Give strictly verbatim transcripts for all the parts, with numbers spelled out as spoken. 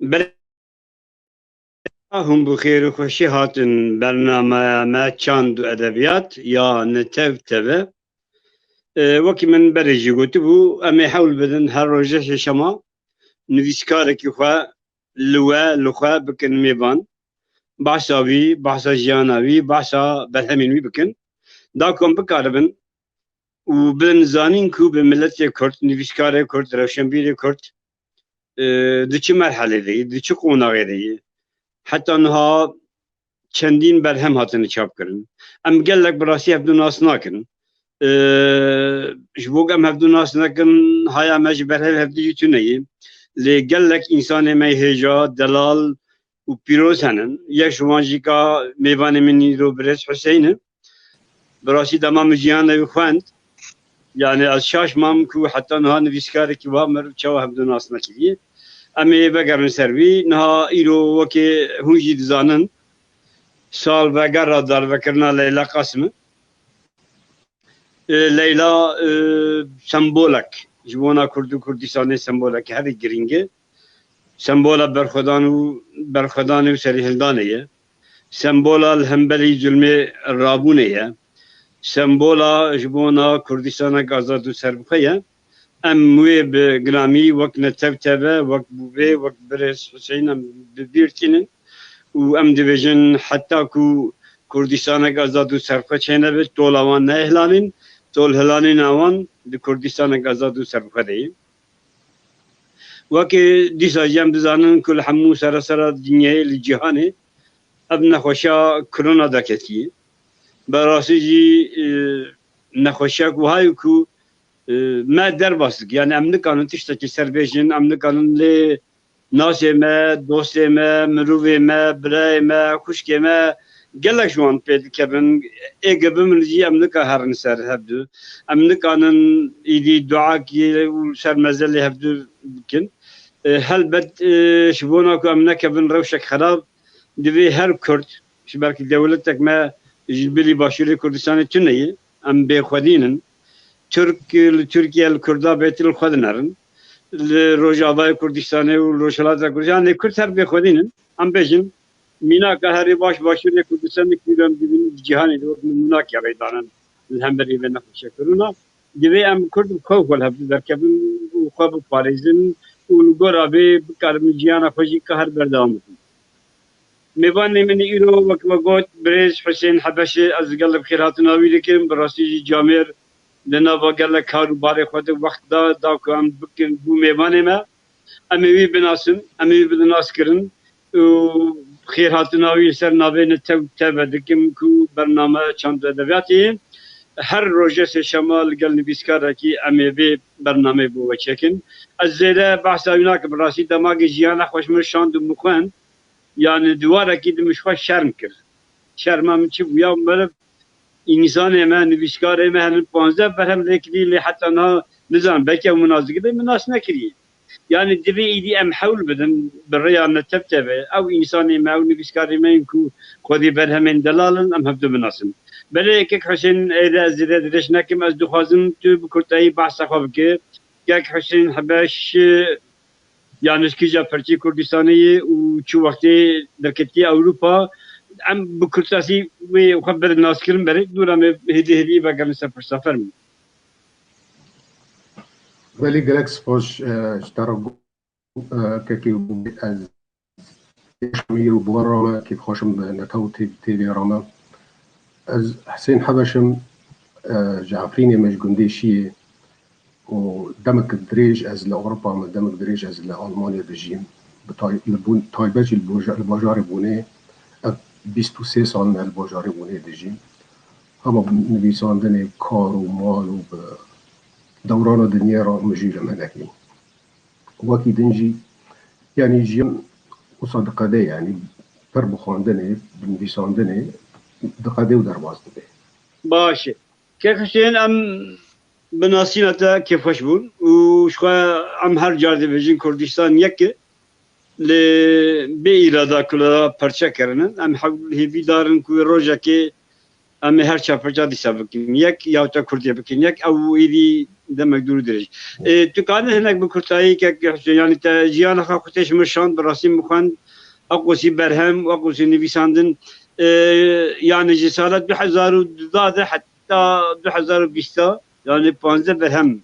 Belê, hûn bi xêr û xweşî hatin bernameya me Çand û Edebiyat ya Netew T V. E, wekî min berê jî gotibû, em ê hewl bidin her roja sêşema nivîskarekî xwe li we, li xwe bikin mêvan. Behsa wî, behsa jiyana wî, behsa berhemên wî bikin. Da ku em bikaribin û bidin zanîn ku bi miletê Kurd, nivîskarê Kurd, rewşenbîrê Kurd, e, di çi merhelê de ye, di çi qonaxê de ye. Heta niha çendîn berhem hatine çapkirin. Em gelek bi rastî hevdu nas nakin. E, ji bo ku em hevdu nas nekin, haya me ji berhevê hevdu jî tune ye. Lê gelek însanê me hêja, delal û pîroz henin. Yek ji wan jî ka mêvanê min îro birêz Huseyîn e. Bi rastî dema min jiyana wî xwend, yani ez şaş mam ku heta niha nivîskarekî wiha meriv çawa hevdu nas nekiriye. Em ê vegerin ser wî. Niha îro wekî hûn jî dizanin, salvegera darbekirina Leyla Qasim e. E, Leyla, e, sembolek ji bona Kurd û Kurdistanê sembolek herî girîng e. Sembola berxwedan û berxwedanê û serîhildanê ye. Sembola li hemberî zulmê rabûnê ye. Sembola ji bona Kurdistanek azad û serbixwe ye. Em wê bi gilamî wek Netew T V, wek Bûvê, wek Birêz Huseyîn em bi bîr tînin û em dibêjin heta ku Kurdistanek azad û serbixwe çênebe, tola wan nehêlanîn, tolhilanîna wan di Kurdistanek azad û serbixwe de ye. Wekî dîsa jî em dizanin ku li hemû seresera dinyayê, li cîhanê ev nexweşiya korona derketiye. Bi rastî jî, e, nexweşiyek wiha ye ku, e, me derbas dike. Yani em nikarin tiştekî ser bêjin, em nikarin lê nasê me, dostê me, mirovê me, birayê me, xwişkê me, gelek ji wan pê dikevin. Ê ge bimrin jî em nika herin ser hevdu. Em nikanin îdî duakî û ser mezelê hevdu bikin. E, helbet, e, ji bona ku em nekevin rewşek xerab, divê her Kurd, ji ber ku dewletek me ji bilî Başûrê Kurdistanê tune ye, em bêxwedîn in. Tirk, e, li Tirkiye li Kurda bêtir li xwe dinerin. Li Rojavayê Kurdistanê û li Rojhilata Kurdistanê Kurd her bêxwedîn in. Em bêjin, mînaka herî baş Başûrê Kurdistanê ku em dibînin di cîhanê de wek nimûnakê rê danin li hemberî vê nexweşiya korona. Divê em Kurd bi xwe xwe li hev derkevin û xwe biparêzin û li gora vê bikaribin jiyana xwe jî ka her berdewam bikin. Mêvanê min îro, wek we got, birêz Husên Hebeş e, ez gel bi xêrhatina wî dikim. Bi rastî jî camêr di nava gelek kar û barê xwe de wext da, da ku em bikin bû mêvanê me. Em ê wî binasin, em ê wî bidin naskirin û xêrhatina wî li ser navê Netew T V dikim ku bername çand û edebiyatê ye. Her roje sêşema li gel nivîskarekî em ê vê bernameyê bo we çêkin. Ez zêde behsa wî nakim, bi rastî dema ku jiyan nexweş min şand û min xwend, yani di warekî de min ji xwe şerm kir. Şerma min çi bû? Ya meriv, însanê me, nivîskarê me henin, panzdeh berhem lê kirî, lê heta niha nizanim, belkî ew min nas dikir, lê min nas nekiriye. Yani divê îdî em hewl bidin bi rêya Netew T V, ew însanê me, ew nivîskarê me yên ku xwedî berhemên delal in, em hevdu binasin. Belê kek Husên, êdî ez zêde dirêj nekim, ez dixwazim tu bi kurtayî behsa xwe bike. Kek Husên Hebeş, yanlış kîja perçê Kurdistanê ye û çi wextê derketiye Ewropa. Em bi kurtasî wê xwe bidin naskirin berê, dûra me hêdî hêdî vegerin ser pirsa, fermî. Belê gelek spas, e, ji te re, e, kekê ez Şemîr û Buwar re me, kêfxweş im bi Netew T V re me. Ez Husên Hebeş im, e, ji Efrînê me, ji gundê Şiyê û demek dirêj ez li Ewropa me, demek dirêj ez li Almanya dijîm. Bi tay-, li Bûn-, taybet jî li boja-, li bajarê Bûnê, ev bîst û sê sal me li bajarê Bûnê dijîm. Hema bi nivîsandinê, kar û mal û bi dewrana dinyê re mijûl im hinekî. Wekî din jî, yanî jiyan wisa diqede, yanî pir bi xwendinê, bi nivîsandinê diqede û derbas dibe. Baş e. Kek Husên, em bi nasîna te kêfxweş bûn û ji xwe em her car dibêjin Kurdistan yek e. Lê bê îrada ku li perçe kirinin, em hewl hêvîdar in ku rojekê em ê her çar parça dîsa bikin yek, ya te Kurdê bikin yek. Ew êdî demek dûr û dirêj. E, tu kanî hinek bi kurtayî kek Husên, yanî te jiyana xwe xwe tê ji min şand, bi rastî min xwend, eqosî berhem, eqosî nivîsandin, e, yanî ji sala du hezar û duzdeh de heta du hezar û bîst, yanî panzdeh berhem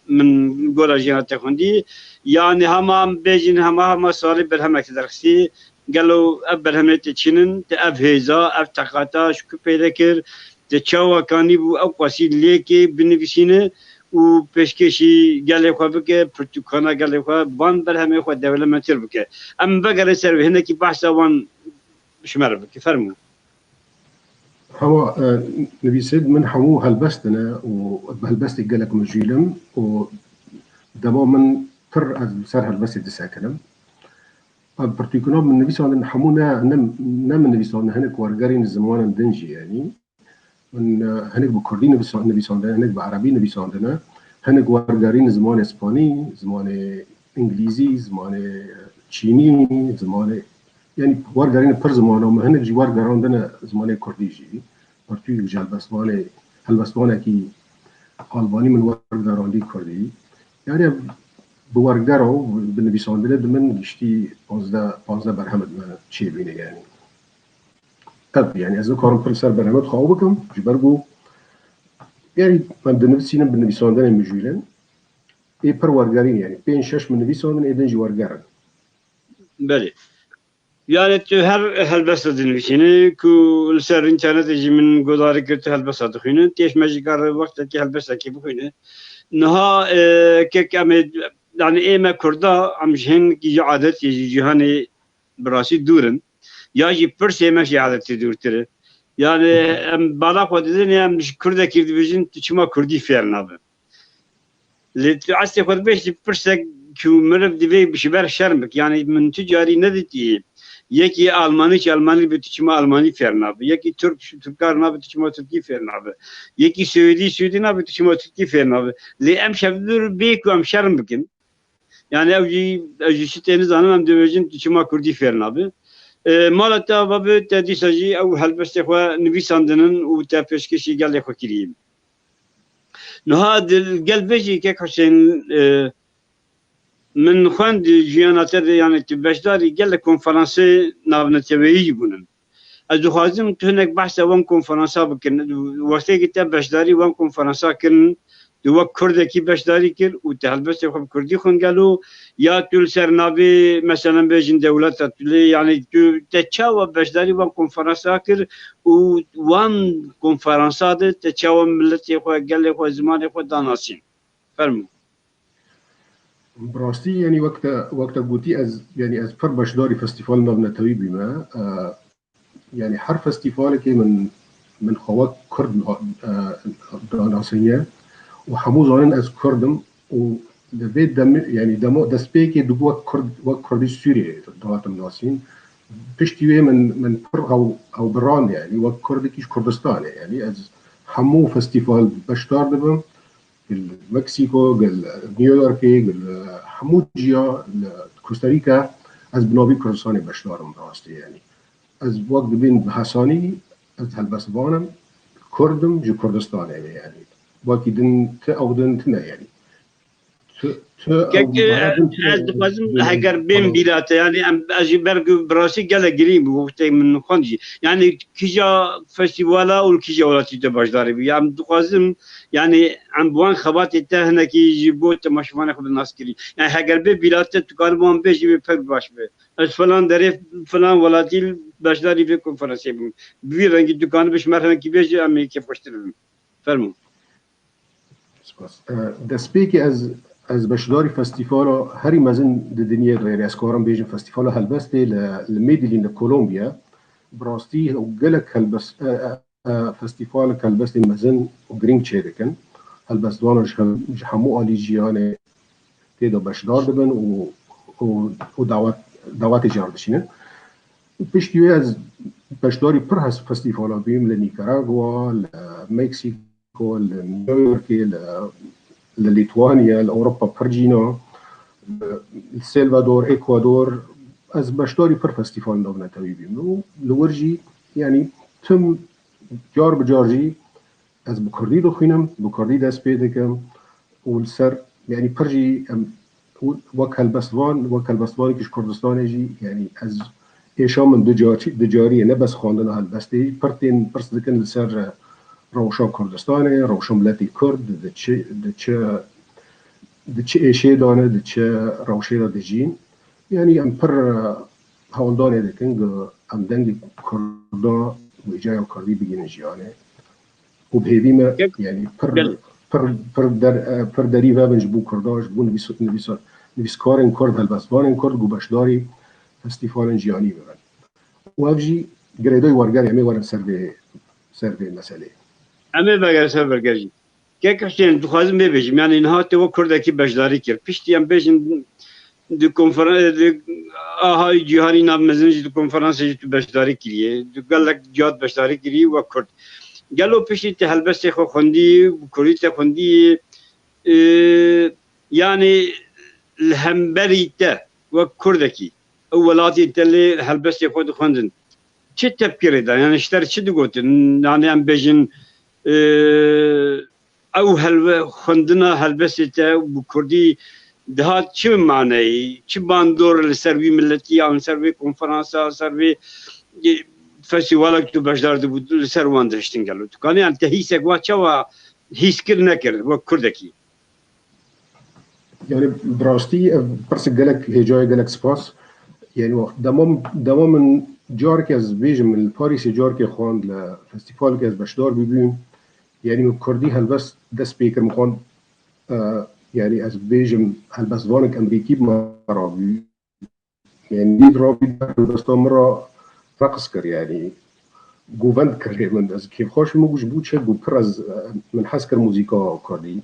min gola jiyana te xwendî. Yanî hema em bêjin, hema, hema salê berhemek derxistî. Gelo ev berhemê te çînin, te ev hêza, ev teqata ji ku peyde kir, te çawa kanîbû ew qasî lêkê binivîsîne û pêşkêşî gelê xwe bike, pirtûkxana gelê xwe, van berhemê xwe dewlemendtir bike. Em vegerin ser wê, hinekî behsa wan ji me re bike. Fermû. Hema, e, nivîsê min hemû helbest in û bi helbestê gelek mijûl im û dema min pir ez li ser helbestê disekinim. Em pirtûkina min nivîsandin hemû ne, ne, ne min nivîsandin, hinek wergerên zimanên din jî, yanî min, e, hinek bi kurdî nivîsa-, nivîsandine, hinek bi erebî nivîsandine, hinek wergerên zimanê spanî, zimanê îngilîzî, zimanê çînî, zimanê, yanî wergerên pir zimana min, hinek jî wergerandine zimanê kurdî jî. Pirtûk ji helbestvanê, helbestvanekî albanî min wergerandî kurdî. Yanî bi wergera û bi nivîsandinê di min giştî panzdeh, panzdeh berhem di min çêbîne yanî. Ev, yanî ez nikarim pir li ser berhemê xwe bikim, ji ber ku, yanî em dinivîsînin bi nivîsandinê mijûl in. Ê pir wergerîn, yanî pênc şeş min nivîsandin, ê din jî werger in. Belê. Yanî tu her helbesta dinivîsînî ku li ser înternetê jî min guhdarî kir, tu helbesta dixwînin. Têş me jî kar wextekî helbestekî bixwîne. Niha, e, kek em ê, yanî ê me kurda, em ji hin ji adetê, ji cîhanê bi rastî dûr in. Ya jî pirsê me ji adetê dûrtir e. Yanî em bala xwe didin, em ji kurdekî dibêjin, tu çima kurdî fêr nabe? Lê tu estê xwe dibêj, tu pirsek ku meriv divê ji ber şerm bik. Yanî min tu carî nedîtî yekî almanî, ji almanî bi tu çima almanî fêr nabe? Yekî tirk, tirkar nabe, tu çima tirkî fêr nabe? Yekî swêdî, swêdî nabe, tu çima tirkî fêr nabe? Lê em şevdûr bê ku em şerm bikin. Yanî ew jî, ew jî şitê nizanim, em dibêjin tu çima kurdî fêr nabe. E, mala te ava be, te dîsa jî ew helbestê xwe nivîsandinin û te pêşkêşî gelê xwe kiriye. Niha di gel vê jî kek Husên, e, min xwend jiyana te de, yanî tu beşdarî gelek konferansê navneteweyî jî bûnin. Ez dixwazim tu hinek behsa wan konferansa bikin. Wextê ku te beşdarî wan konferansa kirin, tu wek kurdekî beşdarî kir û te helbestê xwe bi kurdî xwend gelo, ya tu li ser navê, meselen bêjin dewleta tu lê, yanî tu te çawa beşdarî wan konferansa kir û wan konferansa de te çawa miletê xwe, gelê xwe, zimanê xwe danasîn? Fermo. Bi rastî, yanî wek te, wek te gotî, ez, yanî ez pir beşdarî festîval navnetewî bûme. E, yanî her festîvalekê min, min xwe wek kurd, e, danasîniye û hemû zanin ez kurd im û di vê demê, yanî dema destpêkê di wek kurd, wek kurdî Sûriyê dihatim nasîn. Piştî wê min, min pir ew, ew birand, yanî wek kurdekî ji Kurdistanê. Yanî ez hemû festîval beşdar dibim. Li Meksîko, li New Yorkê, li hemû ciya, li Costa Rica, ez bi navî Kurdistanê beşdar im, bi rastî, yanî. Ez wek dibîn bi hesanî, ez helbestvan im, kurd im, ji Kurdistanê me, yanî. Wekî din ti ew din tune, yanî. Tu, tu ew Kek, e, mara din tune, ez dixwazim, yanî, heger bên bîra te, yanî em, ez jî ber ku bi rastî gelek girîng bû, wextê min xwend jî. Yanî kîja festîvala û li kîja welatî te beşdarî bû? Em dixwazim, yanî em bi wan xebatê te hinekî ji bo temaşevanê xwe bi nas kirî. Yanî heger bê bîra te, tu karî wan bêjî, wê pir baş be. Ez filan derê, filan welatî beşdarî vê konferansê bûm. Bi vî rengî tu kanî bi ji me re hinekî bêjî, em ê kêfxweştir bibin. Fermo. Spas. E, destpêkê ez, ez beşdarî festîvala herî mezin di dinyê de, yanî ez karim bêjim festîvala helbestê li, li Medellin li Kolombiya. Bi rastî ew gelek helbest, e, e, e, festîvalek helbestên mezin û girîng çêdikin. Helbestvanan ji hem, ji hemû alî cîhanê tê de beşdar dibin û, û, û dawet, dawetê jî dişînin. Piştî wê ez beşdarî pir hes-, festîvala bûyim li Nîkaragwa, li Meksîko, li New Yorkê, li, li Lîtwanya, li Ewropa pir cîna, li Salvador, Ekwador, ez beşdarî pir festîval navnetewî bûyim. Û li wir jî, yanî tim car bi car jî ez bi kurdî dixwînim, bi kurdî dest pê dikim. û li ser, yanî pir jî em wek helbestvan, wek helbestvanekî ji Kurdistanê jî, yanî ez êşa min du carî, du carî ye, ne bes xwendina helbestê, pir tên pirs dikin li ser rewşa Kurdistanê, rewşa miletê Kurd, di çi, di çi, di çi êşê de ne, di çi rewşê de dijîn. Yanî em pir hewldanê dikin ku em dengê Kurda, wêcaya Kurdî bigihînin jiyanê. Û bi hêvî me, yanî pir, pir, pir der-, e, pir derî vebin ji bo Kurda, ji bo nivîs-, nivîsa-, nivîskarên Kurd, helbestvanên Kurd ku beşdarî festîvalên jiyanî bibin. Û ev jî girêdayî wergerê em ê werin ser vê, ser vê meseleyê. Em ê vegerin ser werger jî. Kek Husên, dixwazim vê bêjim, yanî niha te wek Kurdekî beşdarî kir. Piştî em bêjin di konferen-, di ahayî cîhanî nav mezin jî di konferansê jî tu beşdarî kiriye. Di gelek cihat beşdarî kirî wek Kurd. Gelo piştî te helbestê xwe xwendî, bi Kurdî te xwendî, e, yanî li hemberî te wek Kurdekî ew welatê te lê helbestê xwe dixwendin. Çi tepkirê da? Yanî ji te re çi digotin? Yanî em bêjin, e, ew helwe-, xwendina helbestê te bi Kurdî dihat çi maneyî, çi bandor li ser wî miletî an li ser vê konferansa, ser vê, e, festîvalek tu beşdar dibû, li ser wan dihiştin gelo? Tu kanî, yanî te hîsek wa çawa hîs kir nekir wek Kurdekî? Yanî bi rastî ev pirsek gelek hêja ye, gelek spas. Yanî wext dema, dema min careke ez bêjim, min li Parîsê careke xwend, li festîvalekê ez beşdar bûbûm. Yanî min Kurdî helbest dest pê kir, min xwend, e, yanî ez bêjim helbestvanek Emerîkî bi me re bû. Yanî dît rabî helbesta min re reqs kir, yanî govend kir lê min. Ez kêfxweş bûm, min got ji bo çi, got pir ez, e, min hez kir muzîka Kurdî.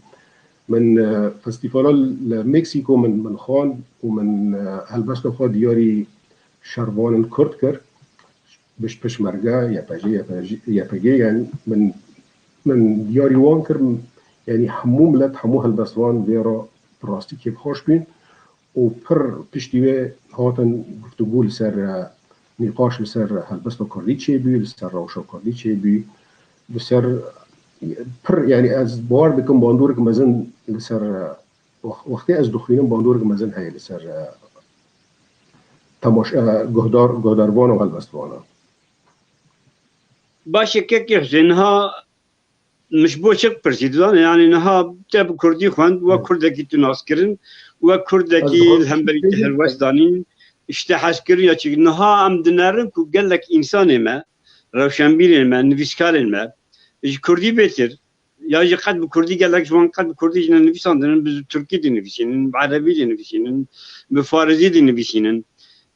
Min, e, festîvala li Meksîko min, min xwend û min, e, helbesta xwe diyarî şervanên Kurd kir. Biş-, pişmerge, Y P G, Y P G, Y P G, yanî min, min diyarî wan kir, yanî hemû milet, hemû helbestvan vê re bi rastî kêfxweş bûn û pir piştî wê hatin guftûgû li ser, e, nîqaş li ser helbesta Kurdî çêbû, li ser rewşa Kurdî çêbû, li ser pir, yanî ez bawer dikim bandorek mezin li ser, e, wex-, wextê ez dixwînim bandorek mezin heye li ser, e, temaş-, e, guhdar-, guhdarvana û helbestvana. Baş e, Kekê Husên, niha min ji bo çi pirsî, dizanî, yanî niha te bi Kurdî xwend, wek Kurdekî tu nas kirin, wek Kurdekî li hemberî te helwest danîn, ji te hez kirin ya çi? Niha em dinerin ku gelek însanê me, rewşenbîrên me, nivîskarên me ji Kurdî bêtir, ya jî qet bi Kurdî, gelek ji wan qet bi Kurdî jî nenivîsandin, bi Tirkî dinivîsînin, bi Erebî dinivîsînin, bi Farisî dinivîsînin.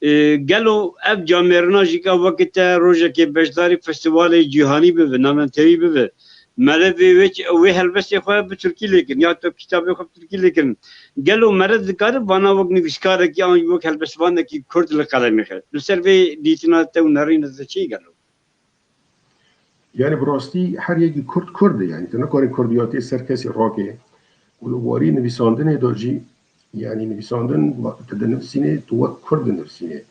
E, gelo ev camêrina jî ka wekî te rojekê beşdarî festîvalê cîhanî bibe, navnetewî bibe, mere vê wê, wê helbestê xwe bi Tirkî lê kirin, ya tu kitabê xwe bi Tirkî lê kirin. Gelo mere dikare vana wek nivîskarekî an wek helbestvanekî Kurd li qelemê xe? Li ser vê dîtina te û nerîna te çi ye gelo? Yanî bi rastî her yekî Kurd Kurd e, yanî tu nikarî Kurdiyatê ser kesî rakê. Û li warî nivîsandinê de jî, yanî nivîsandin, tu dinivîsînê, tu wek Kurd dinivîsînê.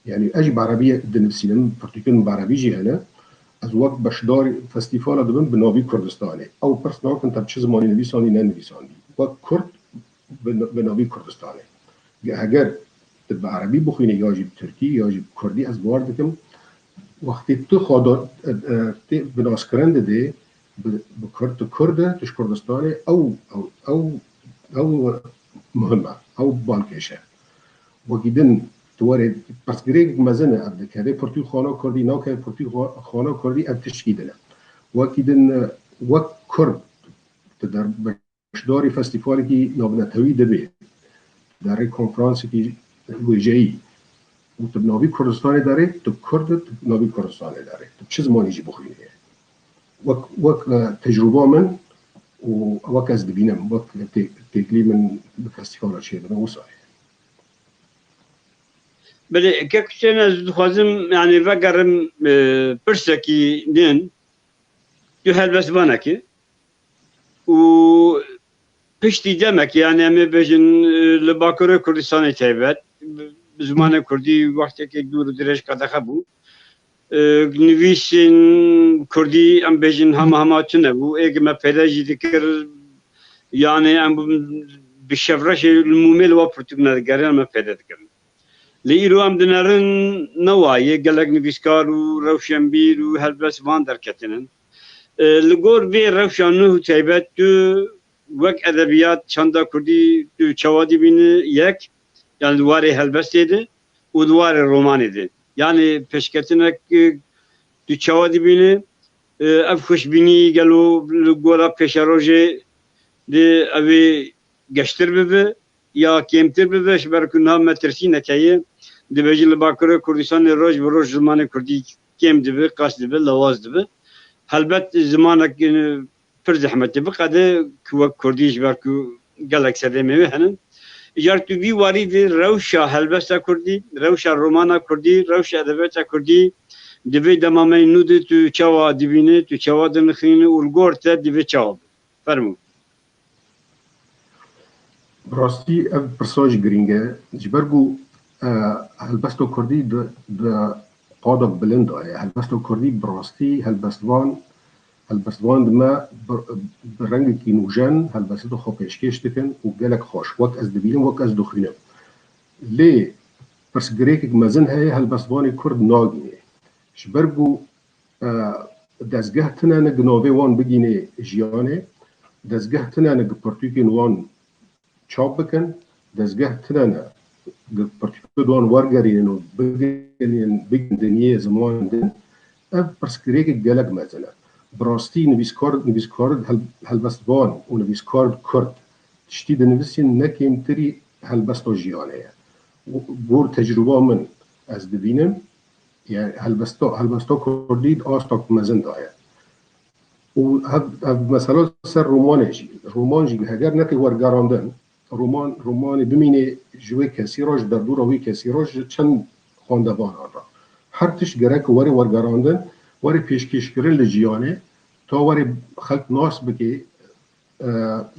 Yanî ez jî bi erebî dinivîsînim, pirtûkên min bi erebî jî hene. Ez wek beşdarî festîvala dibim bi navî Kurdistanê. Ew pirs nakin te bi çi zimanî nivîsandî, nenivîsandî. Wek Kurd bi, bi navî Kurdistanê. Eger tu bi erebî bixwînî ya jî bi tirkî ya jî bi kurdî, ez bawer dikim wextê tu xwe da, e, e, tê binaskirin didê, bi, bi kurd, tu kurd e, tu ji Kurdistanê, ew, ew, ew, ew muhim e, ew balkêş e. Wekî din tu werê pirsgirêkek mezin e, ev dikeve pirtûk xwana kurdî, nakeve pirtûk xwa-, xwana kurdî, ev tiştkî din e. Wekî din, e, wek kurd tu der, beşdarî festîvalekî navnetewî dibê, derê konferansekî wêjeyî û tu bi navî Kurdistanê derê, tu kurd, tu bi navî Kurdistanê derê, tu çi zimanî jî bixwînî. Wek, wek, e, tecrûba min û wek ez dibînim, wek tê-, têkilî min bi festîvala çêdibin, wisa ye. Belê, kek Husên, ez dixwazim, yanî vegerim, e, pirsekî din, tu helbestvanek î û piştî demekê, yanî em ê bêjin, e, li Bakurê Kurdistanê taybet, bi, bi zimanê kurdî wextekê dûr û dirêj qedexe bû. E, nivîsên kurdî, em bêjin, hema hema tune bû. Ê ke me pêre jî dikir, Yani em bi şevreşê li mûmê li wa pirtûk nedigerin, em pêde dikirin. Lê îro em dinerin newayê gelek nivîskar û rewşenbîr û helbestvan derketinin. E, li gor vê rewşa nû taybet tu wek edebiyat, çanda kurdî tu çawa dibîni yek, yani di warê helbestê de û di warê romanê de. Yani pêşketinek, e, tu çawa dibîni, e, ev xweşbînî gelo li gora pêşerojê de ew ê geştir bibe ya kêmtir bibe, ji ber ku niha metirsîneke ye, dibêjin li Bakurê Kurdistanê roj bi roj zimanê kurdî kêm dibe, qas dibe, lawaz dibe. Helbet zimanek, e, pir zehmet e biqede ku wek kurdî, ji ber ku gelek sedemê wê hene. Îcar tu vî warî de rewşa helbesta kurdî, rewşa romana kurdî, rewşa edebiyata kurdî di vê dema me nû de tu çawa dibîne, tu çawa dinixîne û li gor te divê çawa be? Fermû. Bi rastî ev pirsa jî girîng e. Ji ber ku, e, helbesta kurdî di, di qada bilind de ye. Helbesta kurdî bi rastî helbestvan, helbestvan di me bi, bi rengekî nûjen helbestê xwe pêşkêş dikin û gelek xweş, wek ez dibînim, wek ez dixwînim. Lê pirsgirêkek mezin heye, helbestvanê kurd nagînê. Ji ber ku, e, dezgeh tine ne gi navê wan bigînê jiyanê, dezgeh tine ne gi pirtûkên wan çap bikin, dezgeh tine ne gi pirtûkên wan wergerînin û bigihînin, bigihînin dinyê zimanên din, ev pirsgirêkek gelek mezin e. Bi rastî nivîskar, nivîskar hel-, helbestvan û nivîskar kurd tiştî dinivîsîn ne kêmtirî helbesta jiyanê ye. Gor tecrûba min ez dibînim, yani helbesta, helbesta kurdî di astak mezin de ye. Û hev, hev mesela ser romanê jî. Roman jî heger neke wergerandin, roman, romanê bimîne ji wê kesî re, ji derdora wê kesî re, ji çend xwendevanan re. Her tişt gerek were wergerandin, were pêşkêşkirin li jiyanê, ta were xelk nas bike, e,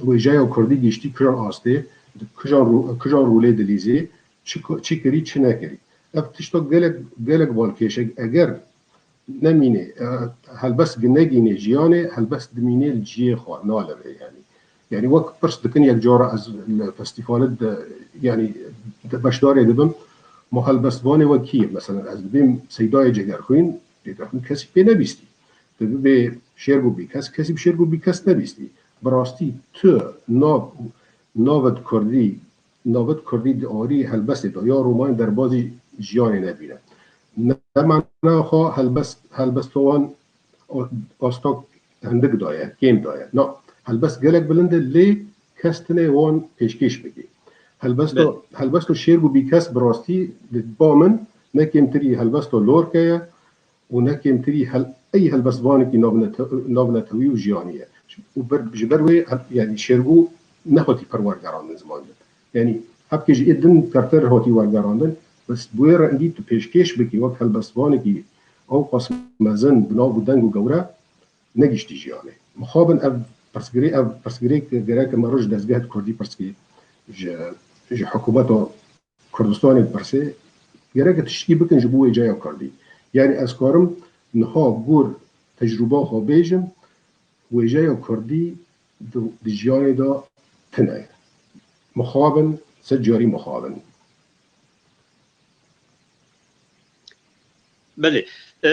wêjeya kurdî giştî kijan astê, di kijan rû-, kijan rolê dilîzê, çi ku-, çi kirî, çi nekirî. Ev tişta gelek, gelek balkêş e. Eger nemîne, e, helbest gi negîne jiyanê, helbest dimîne li ciyê xwe, naleve yani. Yani wek pirs dikin yek cara ez li festîvalê de, yani de beşdarê dibim, ma helbestvanê we kî ye? Mesela ez dibêm Seydayê Cegerxwîn, Cegerxwîn kesî pê nebîstî. Tu bibê Şêrgo Bîkes, kesî bi Şêrgo Bîkes nebîstî. Bi rastî tu nav, navet kurdî, navet kurdî di arî helbestê de ya romanê derbazî jiyanê nebîne. Ne mana xwe helbest, helbesta wan o-, astak hindik daye, kêm daye. Na, helbest gelek bilind e, lê kes tine wan pêşkêş bike. Helbesta, Be- helbesta Şêrgo Bîkes bi rastî di ba min ne kêmtirî helbesta Lorke ye û ne kêmtirî hel-, ey helbestvanekî navnete-, navnetewî û jiyanî ye. Û ber, ji ber wê hel-, yani Şêrgo nehatiye pir wergerandin ziman de. Yani hevkê ji ê din terter hatiye wergerandin, bes bi wê rengî tu pêşkêş bikî wek helbestvanekî ewqas mezin bi nav û deng û gewre negihiştî jiyanê. Mixabin ev pirsgirê-, ev pirsgirêk gerek me re ji dezgeh kurdî pirsgê, ji, ji hikûmeta Kurdistanê pirsê, gerek tiştkî bikin ji bo wêjeya kurdî. Yani ez karim niha gor tecrûba xwe bêjim, wêjeya kurdî di, di jiyanê de tune ye. Mixabin, sed carî mixabin. Belê. E,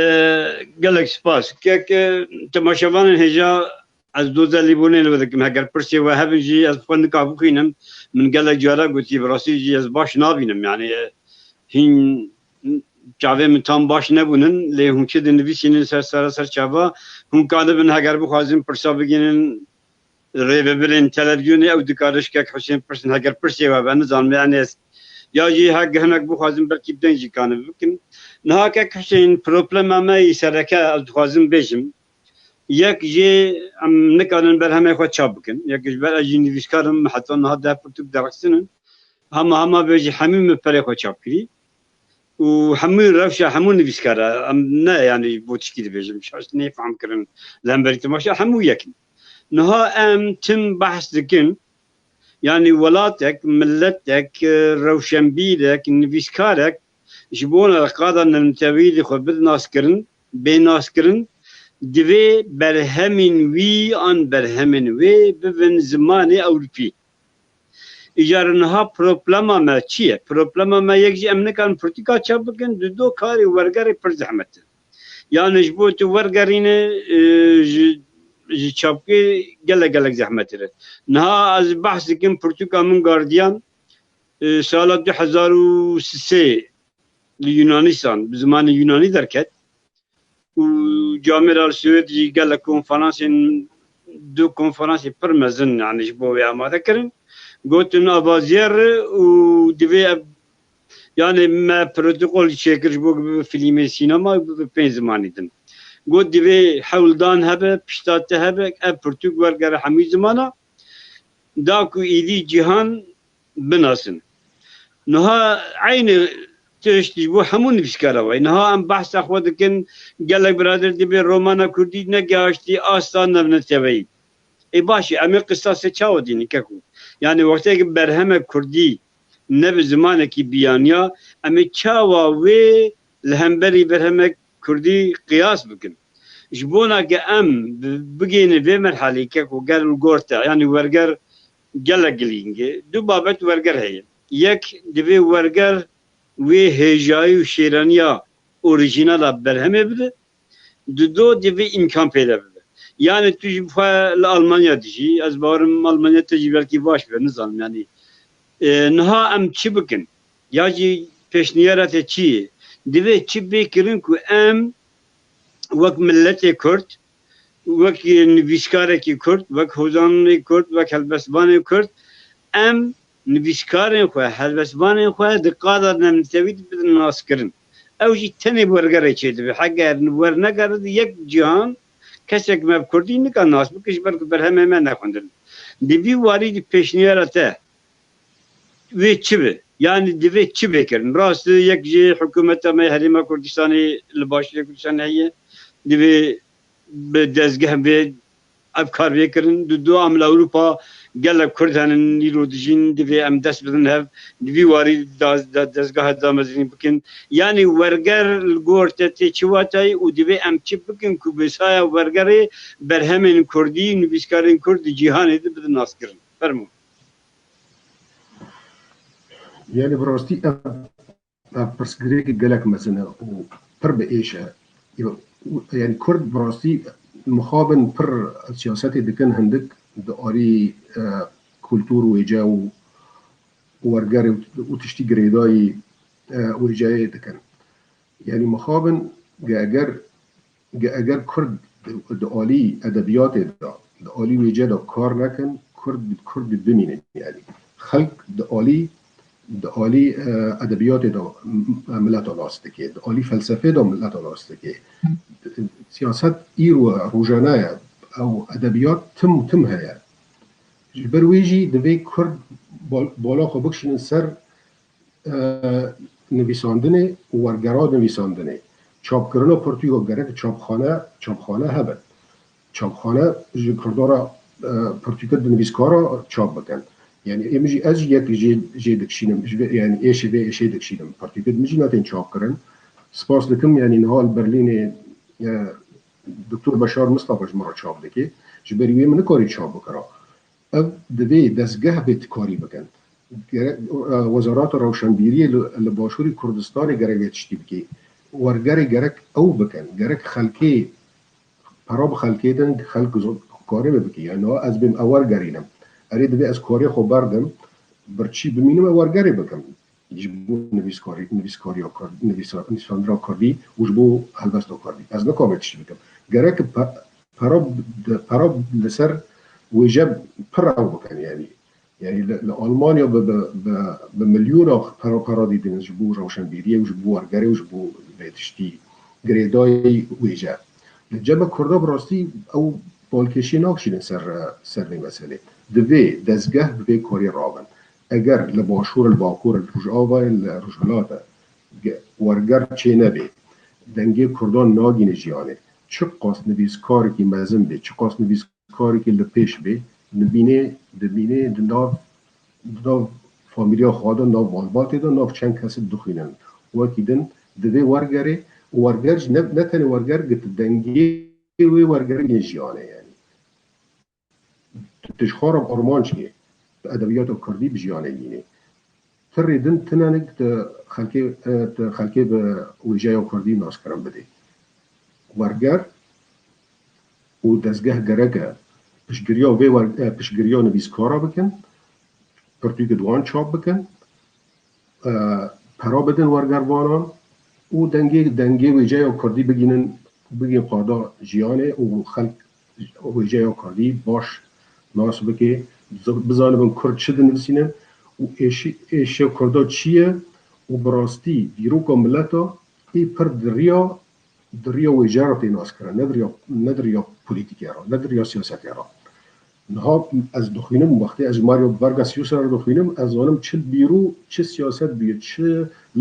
gelek spas. Kek, e, temaşevanên hêja ez doza lêbûnê li we dikim. Heger pirsê we hebin jî ez xwe nika bixwînim. Min gelek cara gotiye, bi rastî jî ez baş nabînim. Yani, e, hîn çavê min tam baş nebûnin, lê hûn çi dinivîsînin ser sera ser çava, hûn kanibin heger bixwazin pirsa bigînin rêveberên televîzyonê, ew dikare ji kek Husên pirsin, heger pirsê we be, nizanim, yani ez ya jî hek hinek bixwazin belkî bi deng jî kanibin bikin. Niha kek Husên, problema me yî sereke ez dixwazim bêjim. Yek jê em nikarin berhemê xwe çap bikin. Yek ji ber ez jî nivîskar im, heta niha deh pirtûk derxistinin. Hema hema vê jî hemî min perê xwe çap kirî. Û hemû rewşa hemû nivîskara, em ne yani bo tişkî dibêjim, şaş nê fehm kirin, li hemberî temaşa hemû yek in. Niha em tim behs dikin, yani welatek, miletek, e, rewşenbîrek, nivîskarek ji bona qada nirmtewî li xwe bid naskirin, bê naskirin, divê berhemên wî an berhemên wê bibin zimanê Ewropî. Îcar niha problema me çi ye? Problema me yek jî em nikarin pirtûka çap bikin, dudo karê wergerê pir zehmet e. Yani ji bo tu wergerîne, e, ji, ji çapkê gelek gelek zehmettir e. Niha ez behs dikim pirtûka min Guardian, e, sala du hezar û sê li Yunanistan bi zimanê Yunanî derket. Û Camêra li Swêd jî gelek konferansên, du konferansê pir mezin, yani ji bo wê amade kirin. Gotin ava zêr e û divê ev, yani me protokol çêkir ji bo ku bibe fîlmê sînema û bibe pênc zimanî din. Got divê hewldan hebe, pişta te hebe, ev pirtûk wergere hemû zimana, da ku êdî cîhan binasin. Niha eynî tişt ji bo hemû nivîskara wê. Niha em behsa xwe dikin, gelek birader dibê romana kurdî negihaştî asta navneteweyî. Ê baş e, em ê qistasê çawa dînin keko? Yani wextê ki berhemek kurdî ne bi zimanekî biyaniya, em ê çawa wê li hemberî berhemek kurdî qiyas bikin? Ji bona ke em bi-, bigihînin vê merhaleyê keko ger li gor te, yani werger gelek girîng e. Du babet werger heye. Yek, divê werger wê hêjayî û şêraniya orîjînala berhemê bide. Dudo, divê îmkan peyda bibe. Yani tu ji xwe li Almanya dijî, ez bawerim Almanya te jî belkî baş be, nizanim yani. E, niha em çi bikin? Ya jî pêşniyara te çi ye? Divê çi bê kirin ku em wek miletê Kurd, wek nivîskarekî Kurd, wek hozanê Kurd, wek helbestvanê Kurd, em nivîskarên xwe, helbestvanên xwe di qada navnetewî de bidin naskirin. Ew jî tenê bi wergerê çêdibe. Heger wernegere di yek cîhan kesek me bi kurdî nika nas bike, ji ber ku berhemê me nexwendin. Di vî warî di pêşniyara te wê çi be? Yani divê çi bê kirin? Rast e, yek jê hikûmeta me Herêma Kurdistanê li Başûrê Kurdistanê heye. Divê bi dezgeh bê ev kar bê kirin. Di du em li Ewropa gelek Kurd henin îro dijîn, divê em dest bidin hev. Di vî warî da-, da-, dezgeha damezinî bikin. Yani werger li gor te tê çi watayî û divê em çi bikin ku bi saya wergerê berhemên kurdî, nivîskarên kurd di cîhanê de bidin naskirin? Fermo. Yani bi rastî ev, ev pirsgirêkê gelek mezin e û pir bi êş e. Yo, yani Kurd bi rastî mixabin pir siyasetê dikin hindik di alî, e, kultur û wêce û wergerê û, û tiştî girêdayî, e, wêceyê dikin. Yani mixabin ge eger Ge-, eger Kurd di, di alî edebiyatê de, di alî wêce de kar nekin, Kurd, Kurd bimînin yani. Xelk di alî, di alî, e, edebiyatê de m-, mileta nas dike, di alî felsefê de mileta nas dike. Siyaset îro e, rojane ye, ew edebiyat tim û tim heye. Ji ber wê jî divê Kurd bal-, bala xwe bikişînin ser e, nivîsandinê û wergera nivîsandinê. Çapkirina pirtûka gerek çapxane, çapxane hebe. Çapxane ji Kurda re, e, pirtûke di nivîskara çap bikin. Yani ê min jî, ez jî yek jê, jê dikişînim, ji vê, yani êşê vê êşê dikişînim. Pirtûke min jî netên çap kirin. Spas dikim, yani niha li Berlînê, e, Doktor Beşar Mistefa ji min re çap dike. Ji ber wê min nikarî çap bikira. Ev divê dezgeh bê ti karî bikin. Gerek, e, Wezareta Rewşenbîriyê li, li Başûrê Kurdistanê gerek vê tiştî bike. Wergerê gerek ew bikin. Gerek xelkê, pera bi xelkê din, xelk zo-, karê vê bike. Yani niha ez bêm ew wergerînim. Erê divê ez karê xwe berdim, birçî bimînim ew wergerê bikim. Ji bo nivîskarî, nivîskariya Kurd, nivîsa-, nivîsandina Kurdî û ji bo helbesta Kurdî. Ez nikarim vê tiştî bikim. Gerek pe-, pera, pera li ser wêje pir ew bikin, yani. Yani li, li Almanya bi, bi, bi, bi milyona pera, pera didin ji bo rewşenbîriyê û ji bo wergerê û ji bo vê tiştî girêdayî wêje. Li cem me Kurda bi rastî ew balkêşî nakişînin ser, ser vê meselê. Divê dezgeh bi vê karî rabin. Eger li Başûr, li Bakur, li Rojava, li Rojhilat e, ge-, werger çê nebê, dengê Kurdan nagîne jiyanê. Çiqas nivîskarekî mezin bê, çiqas nivîskarekî li pêş bê, dibînê, dibînê di nav, di nav famîliya xwe de, nav malbatê de, nav çend kesî dixwînin. Wekî din divê wergerê û werger jî ne, ne tenê werger, gi tu dengê wê wergerê yê jiyanê, yanî. Tu ji xwe re bi armanc kê, tu edebiyata kurdî bi jiyanê bînê. Ti rê din tine ne, tu xelkê, e, tu xelkê bi wêjeya kurdî naskirin bidê. Werger û dezgeh gerek e piştgiriya vê wer-, e, piştgiriya nivîskara bikin, pirtûkê di wan çap bikin, e, pera bidin wergervanan û dengê, dengê wêceya kurdî bigînin, bigîn qada jiyanê û xelk wêceya kurdî baş nas bike, biza-, bizanibin kurd çi dinivîsînin û êşi-, êşiya kurda çi ye û bi rastî dîroka mileta ê pir di riya, di riya wêje re tê naskirin, ne di riya, ne di riya polîtîkê re, ne di riya siyasetê re. Niha ez dixwînim, wextê ez ji Mario Vargas Llosa re dixwînim, ez zanim çi bîro, çi siyaset bûye, çi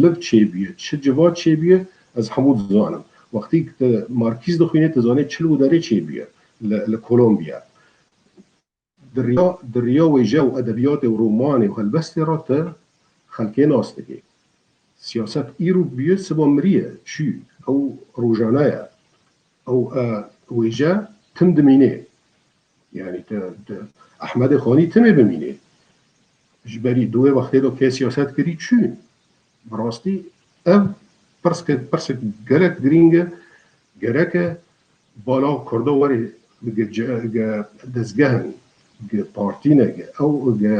liv çêbûye, çi civat çêbûye, ez hemû dizanim. Wextî tu Markîz dixwînî, tu zanî çil û derê çêbûye li, li Kolombiya. Di riya, di riya wêje û edebiyatê û romanê û helbestê re tu xelkê nas dikî. Siyaset îro bûye, siba miriye, çû. Ew rojane ye. Ew, e, wêje tim dimînê. Yanî tu, tu Ehmedê Xanî timê bimînê. Ji berî di wê wextê de kê siyaset kirî çû. Bi rastî ev pirsek, pirsek gelek girîng e. Gerek e bala Kurda werê gi ce-, gi dezgehin, gi partî ne, gi ew, gi,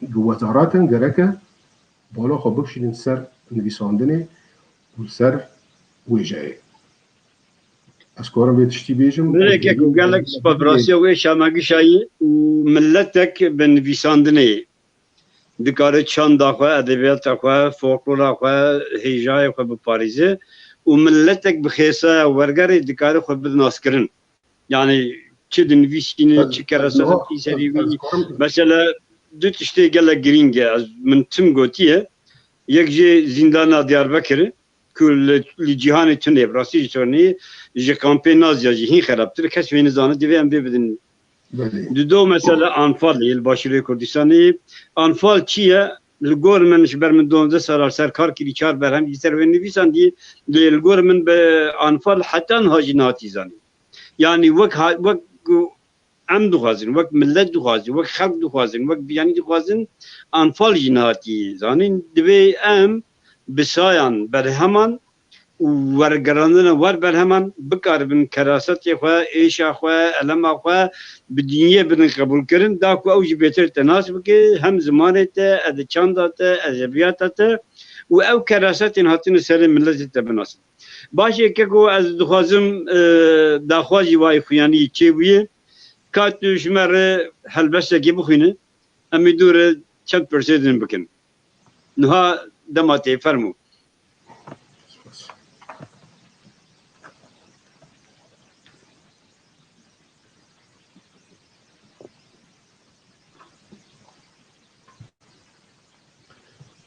gi wezaretin gerek e bala xwe bikişînin ser nivîsandinê û ser wêjeyê. Ez karim vê tiştî bêjim. Belê keko, gelek spas, bi rastî wê şamagişayî û miletek bi nivîsandinê dikare çanda xwe, edebiyata xwe, folklora xwe, hêjayê xwe biparêze û miletek bi xêsaya wergerê dikare xwe bide naskirin. Yani çi dinivîsîne, çi kerasetî serî wî. Mesela du tiştê gelek girîng e. Ez, min tim gotiye. Yek jê zîndana Diyarbekir, ku li, li cîhanê tune, bi rastî ji Tornê, ji kampê Naziya jî hîn xerabtir, kes wê nizane, divê em vê bidin. Belê. Dido mesela Anfalê li Başûrê Kurdistanê. Anfal çi ye? Li gor min, ji ber min duwazdeh sala li ser kar kirî, çar berhem jî ser wê nivîsandî, lê li gor min bi Anfal heta niha jî nehatî zanîn. Yanî wek ha-, wek ku em dixwazin, wek milet dixwazin, wek xelk dixwazin, wek biyanî dixwazin, Anfal jî nehatî zanîn. Divê em bi sayan berheman û wergerandina wer berheman bikaribin kerasetê xwe, êşa xwe, elema xwe bi dinyê bidin qebûlkirin, da ku ew jî bêtir te nas bike, hem zimanê te, ed-, çanda te, edebiyata te û ew kerasetên hatine serê miletê te binasin. Baş e, keko, ez dixwazim, e, daxwazî wayî xuyanî çêbûye. Ka tu ji me re helbestekê bixwîne, em ê dû re çend pirsê din bikin. Niha dema tê, fermo.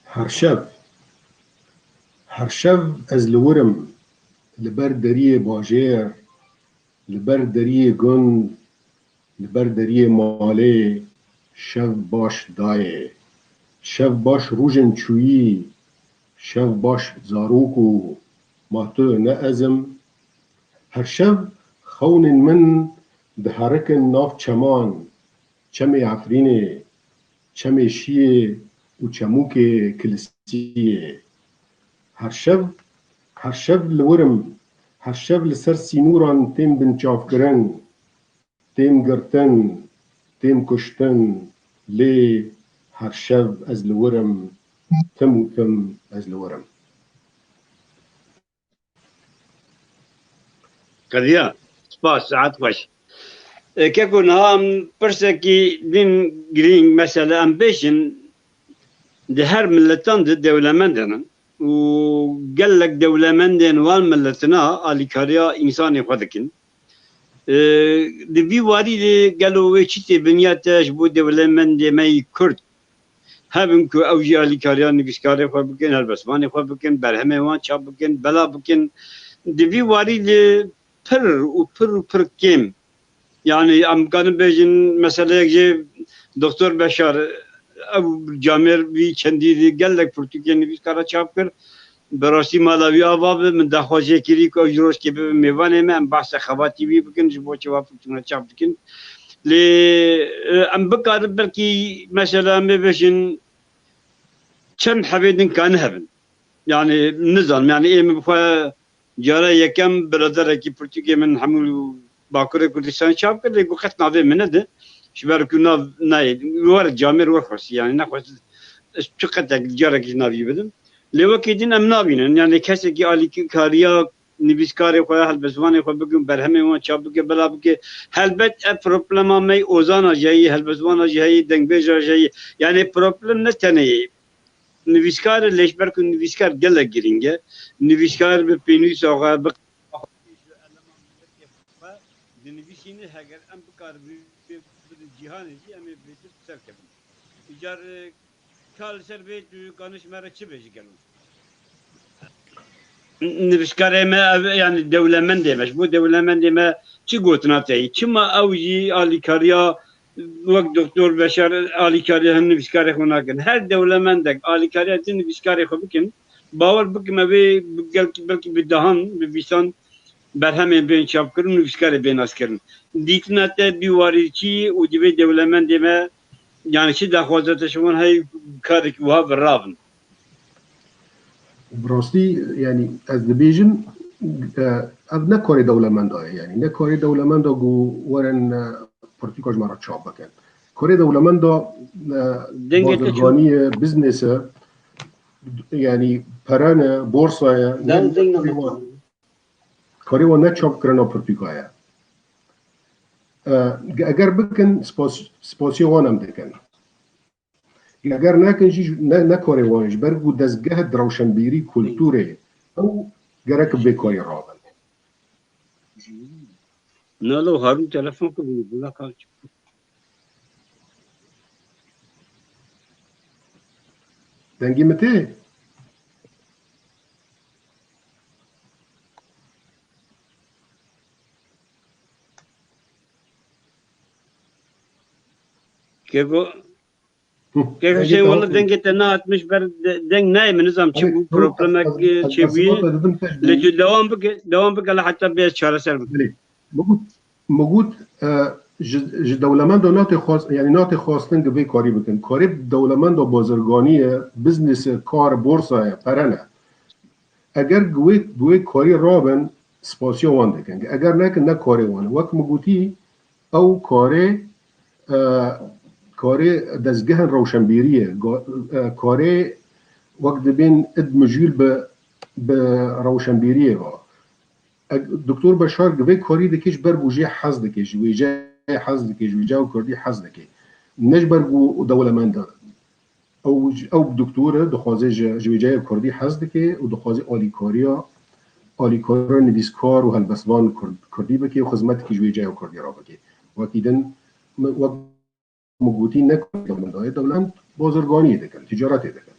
Her şev, her şev ez li wir im, li ber deriyê bajêr, li ber deriyê gund, li ber deriyê malê, şev baş dayê. Şev baş rojên çûyî, şev baş zarok û ma tu ne ez im. Her şev xewnên min diherikin nav çeman, çemê Efrînê, çemê Şiyê û çemûkê Kilisiyê. Her şev, her şev li wir im, her şev li ser sînoran tên binçavkirin, tên girtin, tên kuştin, lê her şev ez li wir im, tim û tim ez li wir im. Qediya, spas, saet xweş. E, keko, niha em pirsekî din girîng, mesela em bêjin, di her miletan de dewlemend hene û gelek dewlemendên wan miletina alîkariya însanê xwe dikin. E, di vî warî de gelo wê çi tê binya te ji bo dewlemendê me yî Kurd? Hebin ku ew jî alîkariya nivîskarê xwe bikin, helbestvanê xwe bikin, berhemê wan çap bikin, bela bikin. Di vî warî de pir û pir û pir kêm. Yani em karin bêjin, meseleyek jê Doktor Beşar, ew camêr wî çendî di gelek pirtûkên nivîskara çap kir. bi rastî mala wî ava be, min daxwazê kirî ku ew ji rojkê bibe mêvanê me, em behsa xebatî wî bikin, ji bo çawa pirtûka çap dikin. Lê, e, em bikarin belkî mesela em ê bêjin çend hebê din kane hebin. Yani nizanim, yani ê min bi xwe cara yekem biraderekî pirtûkê min hemû Bakurê Kurdistanê çap kir, lê ku qet navê min nedi. Ji ber ku nav nayê. Were camêr were xwestî, yani nexwest ez çi qetek carekî ji navî bidim. Lê wekî din em nabînin. Yani kesekî alîkariya nivîskarê xwe, helbestvanê xwe bikin, berhemên wan çap bike, bila bike. Helbet ev problema me yê ozana jî heye, helbestwana jî heye, dengbêja jî heye. Yani problem ne tenê nivîskar e, lê ji ber ku nivîskar gelek girîng e. Nivîskar bi pênûsa xwe, bi dinivîsîne, heger em bikaribin bidin cîhanê jî, em ê bêtir serkevin. Îcar, e, ka li ser vê tu kanî ji me re çi bêjî gelo? Nivîskarê me, ev, yani dewlemendê me, ji bo dewlemendê me çi gotina te ye? Çima ew jî alîkariya wek Doktor Beşar alîkariya hin nivîskarê xwe nakin? Her dewlemendek alîkariya din nivîskarê xwe bikin, bawer bikim, ev ê bi-, gelkî, belkî bi dehan, bi vîsan berhemên bên çapkirin û nivîskarê bên naskirin. Dîtina te bî warî çi û divê dewlemendê me, yani çi daxwaza te ji wan heye karekî wiha bi ravin? Bi rastî, yani ez dibêjim, e, ev ne karê dewlemenda ye, yani ne karê dewlemenda ku werin, e, pirtûka ji me re çap bikin. Karê dewlemenda, e, Dengê te çû. Bazirganî ye, business e, yani pere ne, borsa ye, ne, Deng, deng ne, name. Karê wan ne çapkirina pirtûka ye. E, eger bikin, spas-, spasiya wan em dikin. Eger nekin jî ne, ne karê wan ji ber ku dezgeh di rewşenbîrî kulturê ew gerek bi vê karî rabin. Nalo Harun telefon kir, bila kaç. Dengê min tê? Keko, Hı. Keko Dengê Hüseyin, te walla hatî. Dengê te nehatmiş ber de-, deng nayê min, nizam çi bû, problemek çêbûye. Lê tu dewam bike, dewam bike, la heta bê çareser bike. Belê. Min got, min got, e, ji, ji dewlemenda nate xwest, yani nate xwestin ki vê karî bikin. Karê dewlemenda bazirganî ye, business e, kar, borsa ye, pere ne. Eger wê, wê karî rabin, spasiya wan dikin. Eger nekin, ne karê wan. Wek min gotî, ew karê, e, karê dezgehên rewşenbîrî ye. Ga-, e, karê wek dibên id mijûl bi, bi rewşenbîriyê ve. Eg-, Doktor Beşar gi vê karî dike ji ber ku jê hez dike, ji wêjeyê hez dike, ji wêjeya kurdî hez dike. Ne ji ber ku dewlemend e. Ew, ew doktor e, dixwaze ji, ji wêjeya kurdî hez dike û dixwaze alîkariya, alîkariya nivîskar û helbestvan kurd, kurdî bike û xizmetekî ji wêjeya kurdî re bike. Wekî din, min, wek min gotî, ne dewlemend e, dewlemend bazirganiyê dikin, ticaretê dikin.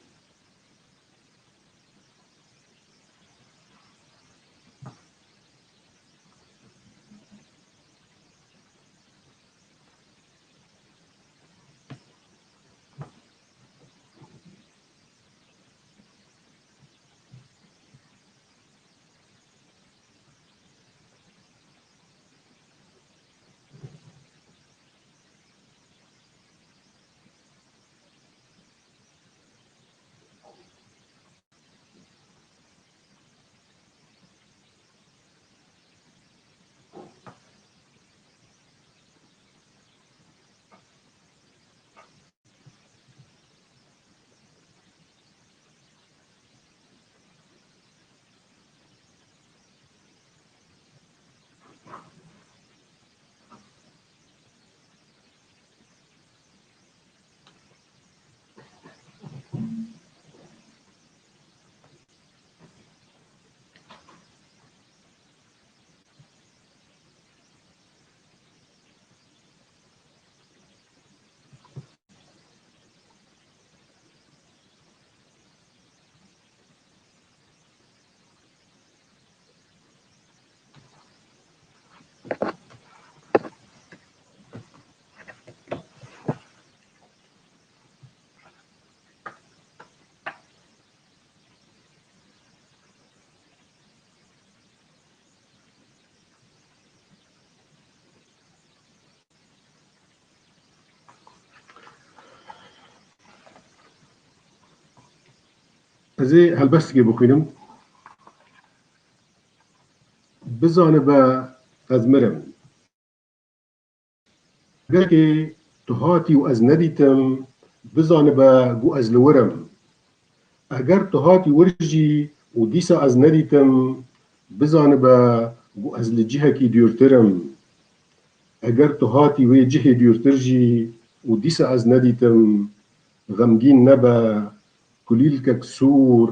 Ez ê helbestekê bixwînim. Bizanibe ez mir im. Eger ke tu hatî û ez nedîtim, bizanibe ku ez li wir im. Eger tu hatî wir jî û dîsa ez nedîtim, bizanibe ku ez li cihekî dûrtir im. Eger tu hatî wê cihê dûrtir jî û dîsa ez nedîtim, xemgîn nebe, kulîlkek sûr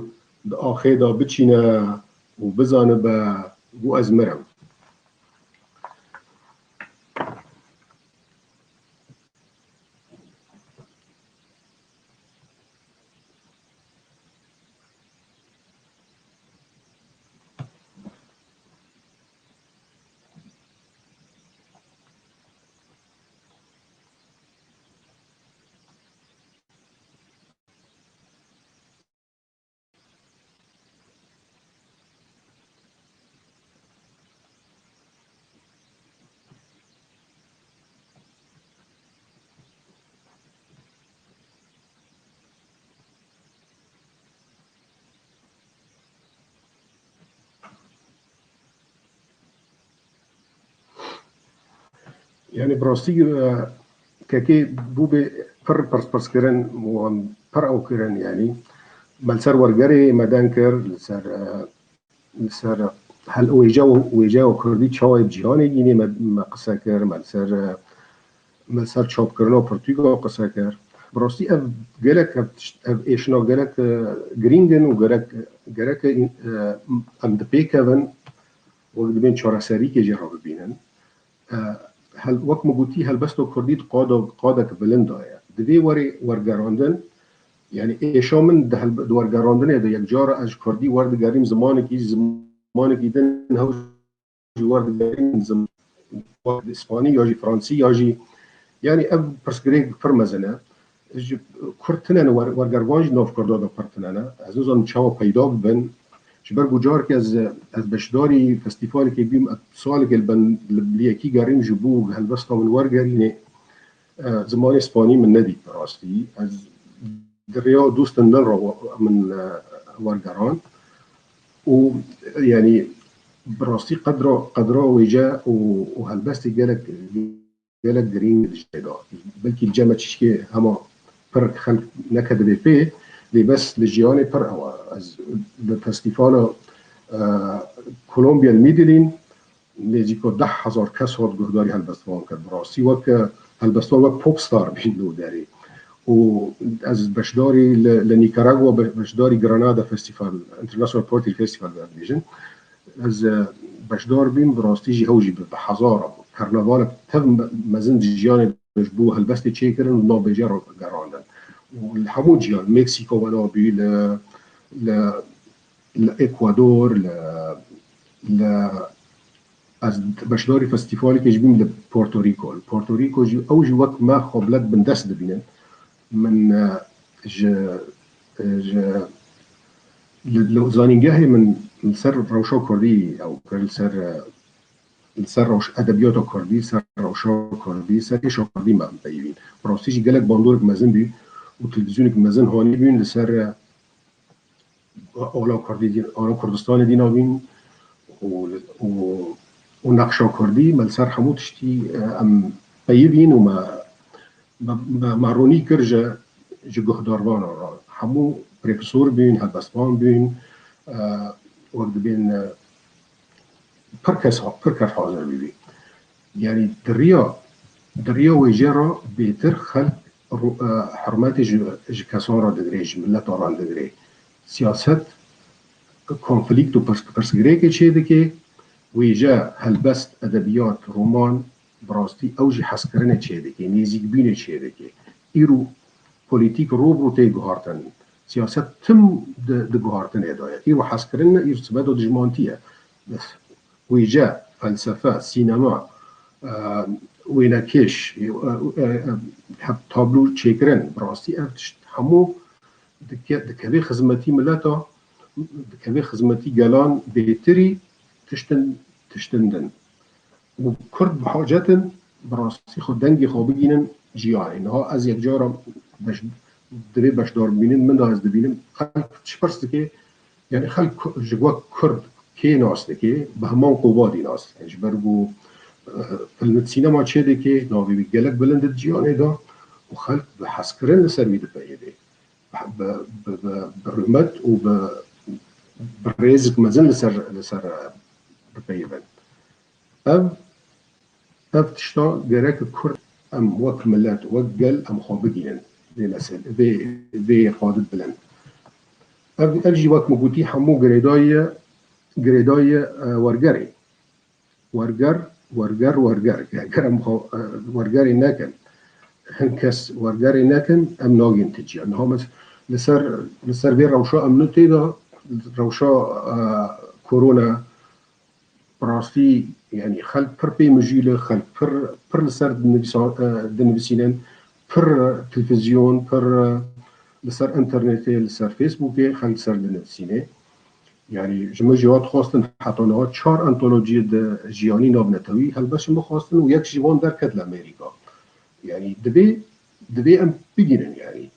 di axê de biçîne û bizanibe ku ez mir im. Yani bi rastî, e, kekê bû bê pir pirs pirs kirin û em pir ew kirin, yani me li ser wergerê me deng kir, li ser, e, li ser hel wêje û wêje û kurdî çawa yê bi cîhanê gînê me, me qise kir, me li ser, e, me li ser çapkirina pirtûka qise kir. Bi rastî ev gelek, ev tişt, ev êşina gelek, e, girîng in û gerek, gerek, e, em dipêkevin, wek dibên çareserîkê jê re bibînin. E, hel-, wek min gotî, helbesta kurdî di qada, qadek bilind de ye. Divê were wergerandin, yani êşa min di helbe-, di wergerandinê de yek cara ez ji kurdî werdigerîm zimanekî, zimanekî din hew jî werdigerîm zim-, wek di îspanî ya jî fransî ya jî, yani ev pirsgirêk pir mezin e. Ji kurd tine ne, wer-, wergervan jî nav kurda de pir tine ne. Ez nizanim çawa peyda bibin. Ji ber ku careke ez, ez beşdarî festîvalekê bîm, ez salekê li ben, li, li yekî gerîm ji bo helbesta min wergerînê, e, zimanê spanî min nedît bi rastî. Ez di rêya dostên din re wa-, min, e, wergeran. Û, yani, bi rastî qedra, qedra wêje û, û helbestê gelek gelek girîng li cihê de. Belkî li cem me çişkê hema pir xelk neketibe pê, lê bes li jiyanê pir ew e. Ez li festîvala, e, Colombia li Medellin nêzîka deh hezar kes hat guhdarî helbestvan kir. Bi rastî wek, e, helbestvan wek popstar bîn li derê. Û ez beşdarî li, li Nicaragua, be-, beşdarî Granada Festival, International Poetry Festival dibêjin. Ez, e, beşdar bîm, bi rastî jî hew jî bi, bi hezara bû. Karnavalek tev me-, mezin di jiyanê de ji bo helbestê çêkirin û navbêje ra gerandin. Û li hemû ciyan, Meksîko wela bî, li, li, li Ekwador, li, li, ez beşdarî festîvalekê jî bîm li Porto Rîko. Li Porto Rîko jî ew jî wek me xwe bi lek bindest dibînin. Min, e, ji, e, ji, li, li zanîngehê min li ser rewşa kurdî ew kir, li ser, e, li ser rewş-, edebiyata kurdî, ser rewşa kurdî, ser êşa kurdî me peyivîn. Bi rastî jî gelek bandorek mezin bî û televîzyonek mezin hanî bûn li ser, e, Ola Kurdî dî-, Ola Kurdistanê dîna bîn û, û, û nexşa Kurdî me li ser hemû tiştî, e, em peyivîn û me, me, me, me ronî kir ji, ji guhdarvana re. Hemû profesor bûn, helbestvan bûn, e, wek dibên, e, pir kes, pir kes hazir bûbî. Yani di riya, di riya wêje re bêtir xelk ru-, e, hurmetê ji, ji kesan re digire, ji mileta re digire. Siyaset konflîkt û pirs-, pirsgirêkê çêdike, wêje, helbest, edebiyat, roman, bi rastî ew jî hezkirinê çêdike, nêzîkbûnê çêdike. Îro polîtîk rû bi rû tê guhartin. Siyaset tim di, di guhartinê de ye. Îro hezkirin ne, îro sibe de dijmantî ye. Wêje, felsefe, sînema, e, wênekêş, e, e, e, heb-, tablo çêkirin, bi rastî ev tişt hemû dike-, dikeve xizmetî mileta, dikeve xizmetî gelan bêtirî tiştin, tiştin din. Û Kurd bi hacet in, bi rastî xwe dengê xwe bigînin jiyanê. Niha ez yek cara beş-, divê beşdar bibînin, min de ez dibînim, xelk çi pirs dike, yani xelk ji wek Kurd kê nas dike, bi heman qovadî nas dike. Ji ber ku, e, pil-, sînema çê dike, navê wî gelek bilind e di cîhanê de û xelk bi hezkirin li ser wî dipeyivê. Bi, bi, bi, bi rûmet û bi, bi rêzik mezin li ser, li ser, e, dipeyivin. Ev, ev tişta gerek Kurd em wek milet, wek gel em xwe bigînin vê mesel-, vê, vê xwe bilind. Ev, ev jî wek min gotî hemû girêdayî ye, girêdayî ye, e, wergerê. Werger, werger, werger. Eger em xwe, e, wergerê nekin, hin kes wergerê nekin, em nagên ti ciya. Niha mes-, li ser, li ser vê rewşa em ne tê de, rewşa, e, korona, bi rastî, yani xelk pir pê mijûl e, xelk pir, pir li ser dinivîsa-, e, dinivîsînin, pir televîzyon, pir, e, li ser internetê, li ser Facebookê, xelk li ser dinivîsîne. Yani ji min jî hat xwestin heta niha çar antolojiyê di jiyanî navnetewî helbest ji min xwestin û yek ji wan derket li Amerîka. Yani divê, divê em bigînin yani.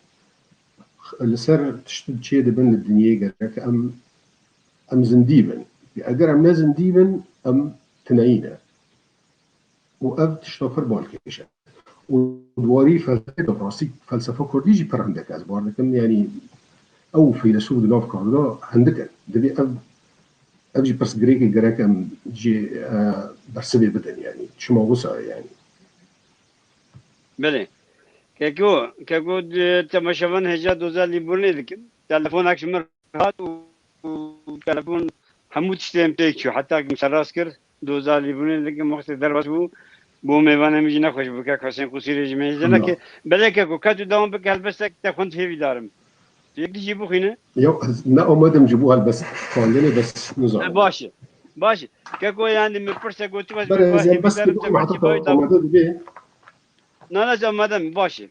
Li ser tişt çê dibin li dinyê gerek em, em zindî bin. Eger em ne zindî bin, em tineyî ne. Û ev tişta pir balkêş e. Û di warî felsefê de, bi rastî felsefa kurdî jî pir hindik e. Ez bar dikim, yanî ew feylesûf di nav karê de hindik in. Divê ev, ev jî pirsgirêkê gerek em jê, e, bersivê bidin, yanî çima wisa ye, yanî. Belê. Keko, keko, e, temaşevan hêja doza lîbûrnê dikim. Telefonek ji min hat û, û telefon hemû tiştê em pêk çû. Heta min serast kir, doza lîbûnê dikim, wextê derbas bû, bo mêvanê min jî nexweş bû, kek Husên Qusîrê ji min hêzê neke. Belê keko, ke tu dewam bike, helbestek te xwend hêvîdar im. Tu yekî jî bixwîne? Yo, ez ne amadedim ji bo helbest xwendinê, bes nizanim. E, baş e. Baş e. Keko, yani min pirse gotiye, ez Belê, ez helbest hêvîdar im, te bikim, heta belkî te amade dibe. Na, na, ez amadem, baş e.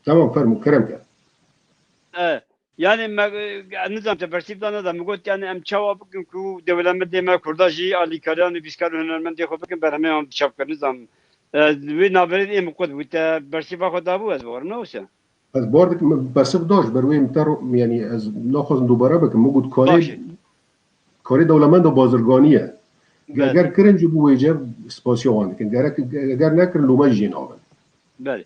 Tamam, fermo, kerem ke. E, yani me, e, nizam te bersîv da neda, min got, yani em çawa bikin ku dewlemendê me Kurda jî alîkariya nivîskar û hunermendê xwe bikin, berhemê wan çap kir, nizam. E, wê navberê ê min qut bû, te bersîva xwe dabû, ez bawerim, ne wisa? Ez bar dikim, min bersiv da ji ber wê min te ro-, yani ez naxwazim dubare bikim, min got karê, Baş e. karê dewlemenda bazirganî ye. Belê. Eger kirin ji bo wê ce spasiya wan dikin. Gerek, eger nekirin lome jî jê nabin. Belê.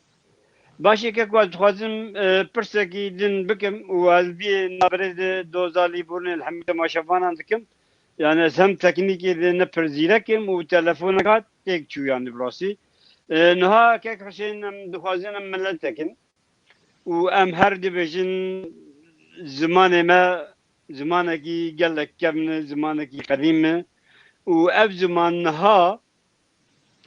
Baş e keko, ez dixwazim, e, pirsekî din bikim û ez vê navberê de doza lîbûrnê li hemî temaşevanan dikim. Yani ez hem teknîkê de ne pir zîrek im û telefoneka têk çû yani bi rastî. E, niha kek Husên em dixwazin em miletek in û em her dibêjin zimanê me zimanekî gelek kevn e, zimanekî qedîm e û ev ziman niha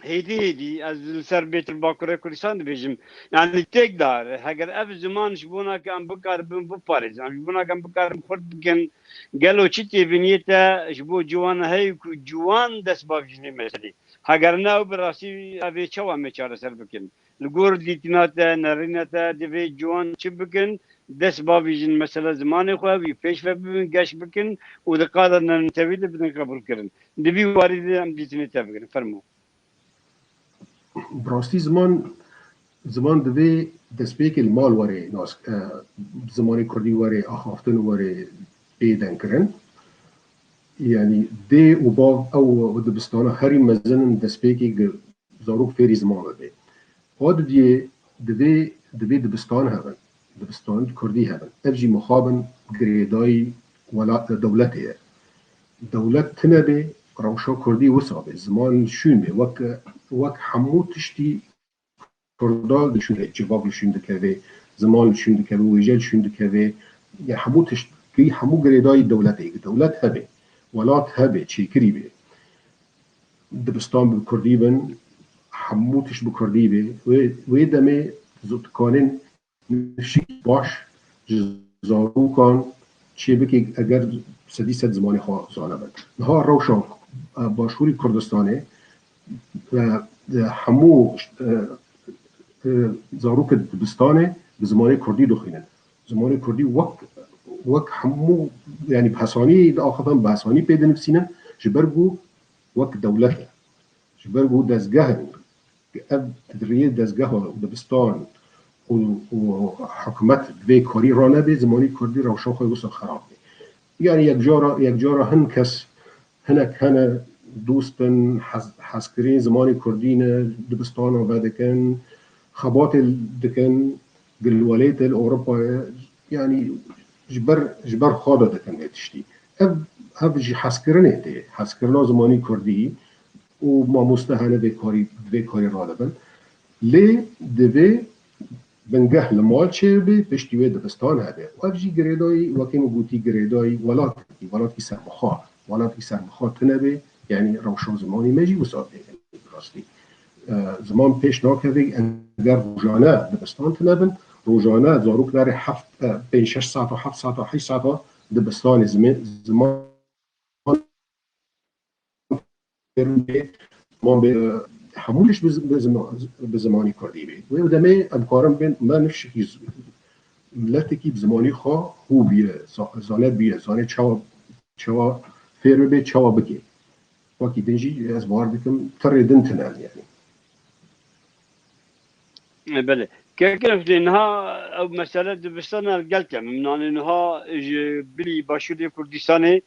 hêdî hêdî, ez li ser bêtir Bakurê Kurdistan dibêjim. Yani têk dar, heger ev ziman ji bona ke em bikaribin biparêzin, ji bona ke em bikaribin xurt bikin, gelo çi têbiniyê te ji bo ciwan heye ku ciwan dest bavêjin vê meselê? Heger ne, ew bi rastî ev ê çawa em ê çareser bikin? Li gor dîtina te, nerîna te, divê ciwan çi bikin? Dest bavêjin mesela zimanê xwe, wî pêş ve bibin, geş bikin û di qada nernitewî de bidin qebûlkirin. Di vî warî de em dîtinê te bigirin. Fermo. Bi rastî ziman, ziman divê destpêkê li mal were nas, e, zimanê kurdî were axaftin û were pê dengkirin. Yani dê û bav ew dibistana herî mezin in destpêkê gi-, zarok fêrî ziman bibe. Xwe didiyê divê, divê dibistan hebin. Dibistan kurdî hebin. Ev jî mixabin girêdayî welat, dewletê ye. Dewlet tune bê, rewşa kurdî wisa bê. Ziman şûn bê. Wek, wek hemû tiştî Kurda li şûn, civak li şûn dikeve, ziman li şûn dikeve, wêje li şûn dikeve. Ya hemû tişt, hemû girêdayî dewletê, dewlet hebe, welat hebe, çêkirî bê. Dibistan bi kurdî bin, hemû tişt bi kurdî bê. Wê, wê demê zû dikanin nifşîk baş ji zarokan çêbike eger sedî sed zimanê xwe zane bin. Niha rewşa, e, Başûrî Kurdistanê, e, e, hemû, e, e, zarokê dibistanê bi zimanê kurdî dixwînin. Zimanê kurdî wek, wek hemû, yani bi hesanî diaxifin, bi hesanî pê dinivîsînin, ji ber ku wek dewlet e. Ji ber ku dezgeh in, ev di riyê dezgeha û dibistan û, û hikûmet vê karî ranebe, zimanî kurdî rewşa xwe wisa xerab be. Yani yek cara, yek cara hin kes, hinek hene dost in, hez-, hezkirin zimanê kurdî ne, dibistana vedikin, xebatê dikin, gilwelêtê li Ewropayê, yani ji ber, ji ber xwe de dikin vê tiştî. Ev, ev ji hezkirinê tê, hezkirina zimanî kurdî û mamoste hene vê karî, vê karî radibin. Lê divê bingeh li mal çêbibe, piştî wê dibistan hebe. Ev jî girêdayî, wekî min gotî, girêdayî welatekî, welatekî serbixwe, welatekî serbixwe tune be, yani rewşa zimanî me jî wisa tê, rastî. E, ziman pêş nakeve, eger rojane dibistan tune bin, rojane zarok nere heft, e, pênc şeş saeta, heft saeta, heşt saeta dibistanê zimê-, ziman Ziman bê, hemû tişt bi, bi zima-, bi zimanî kurdî bê. Wê demê em karin bên, me nifşikî z-, miletekî bi zimanî xwe hû bîye, za-, zane bîye, zane çawa, çawa fêr bibe, çawa bike. Wekî din jî ez bawer dikim, tirê din tine yani. E, belê. Kek Eflî, niha ew mesele dibistana gel kevn. Nanê niha ji bilî Başûrê Kurdistanê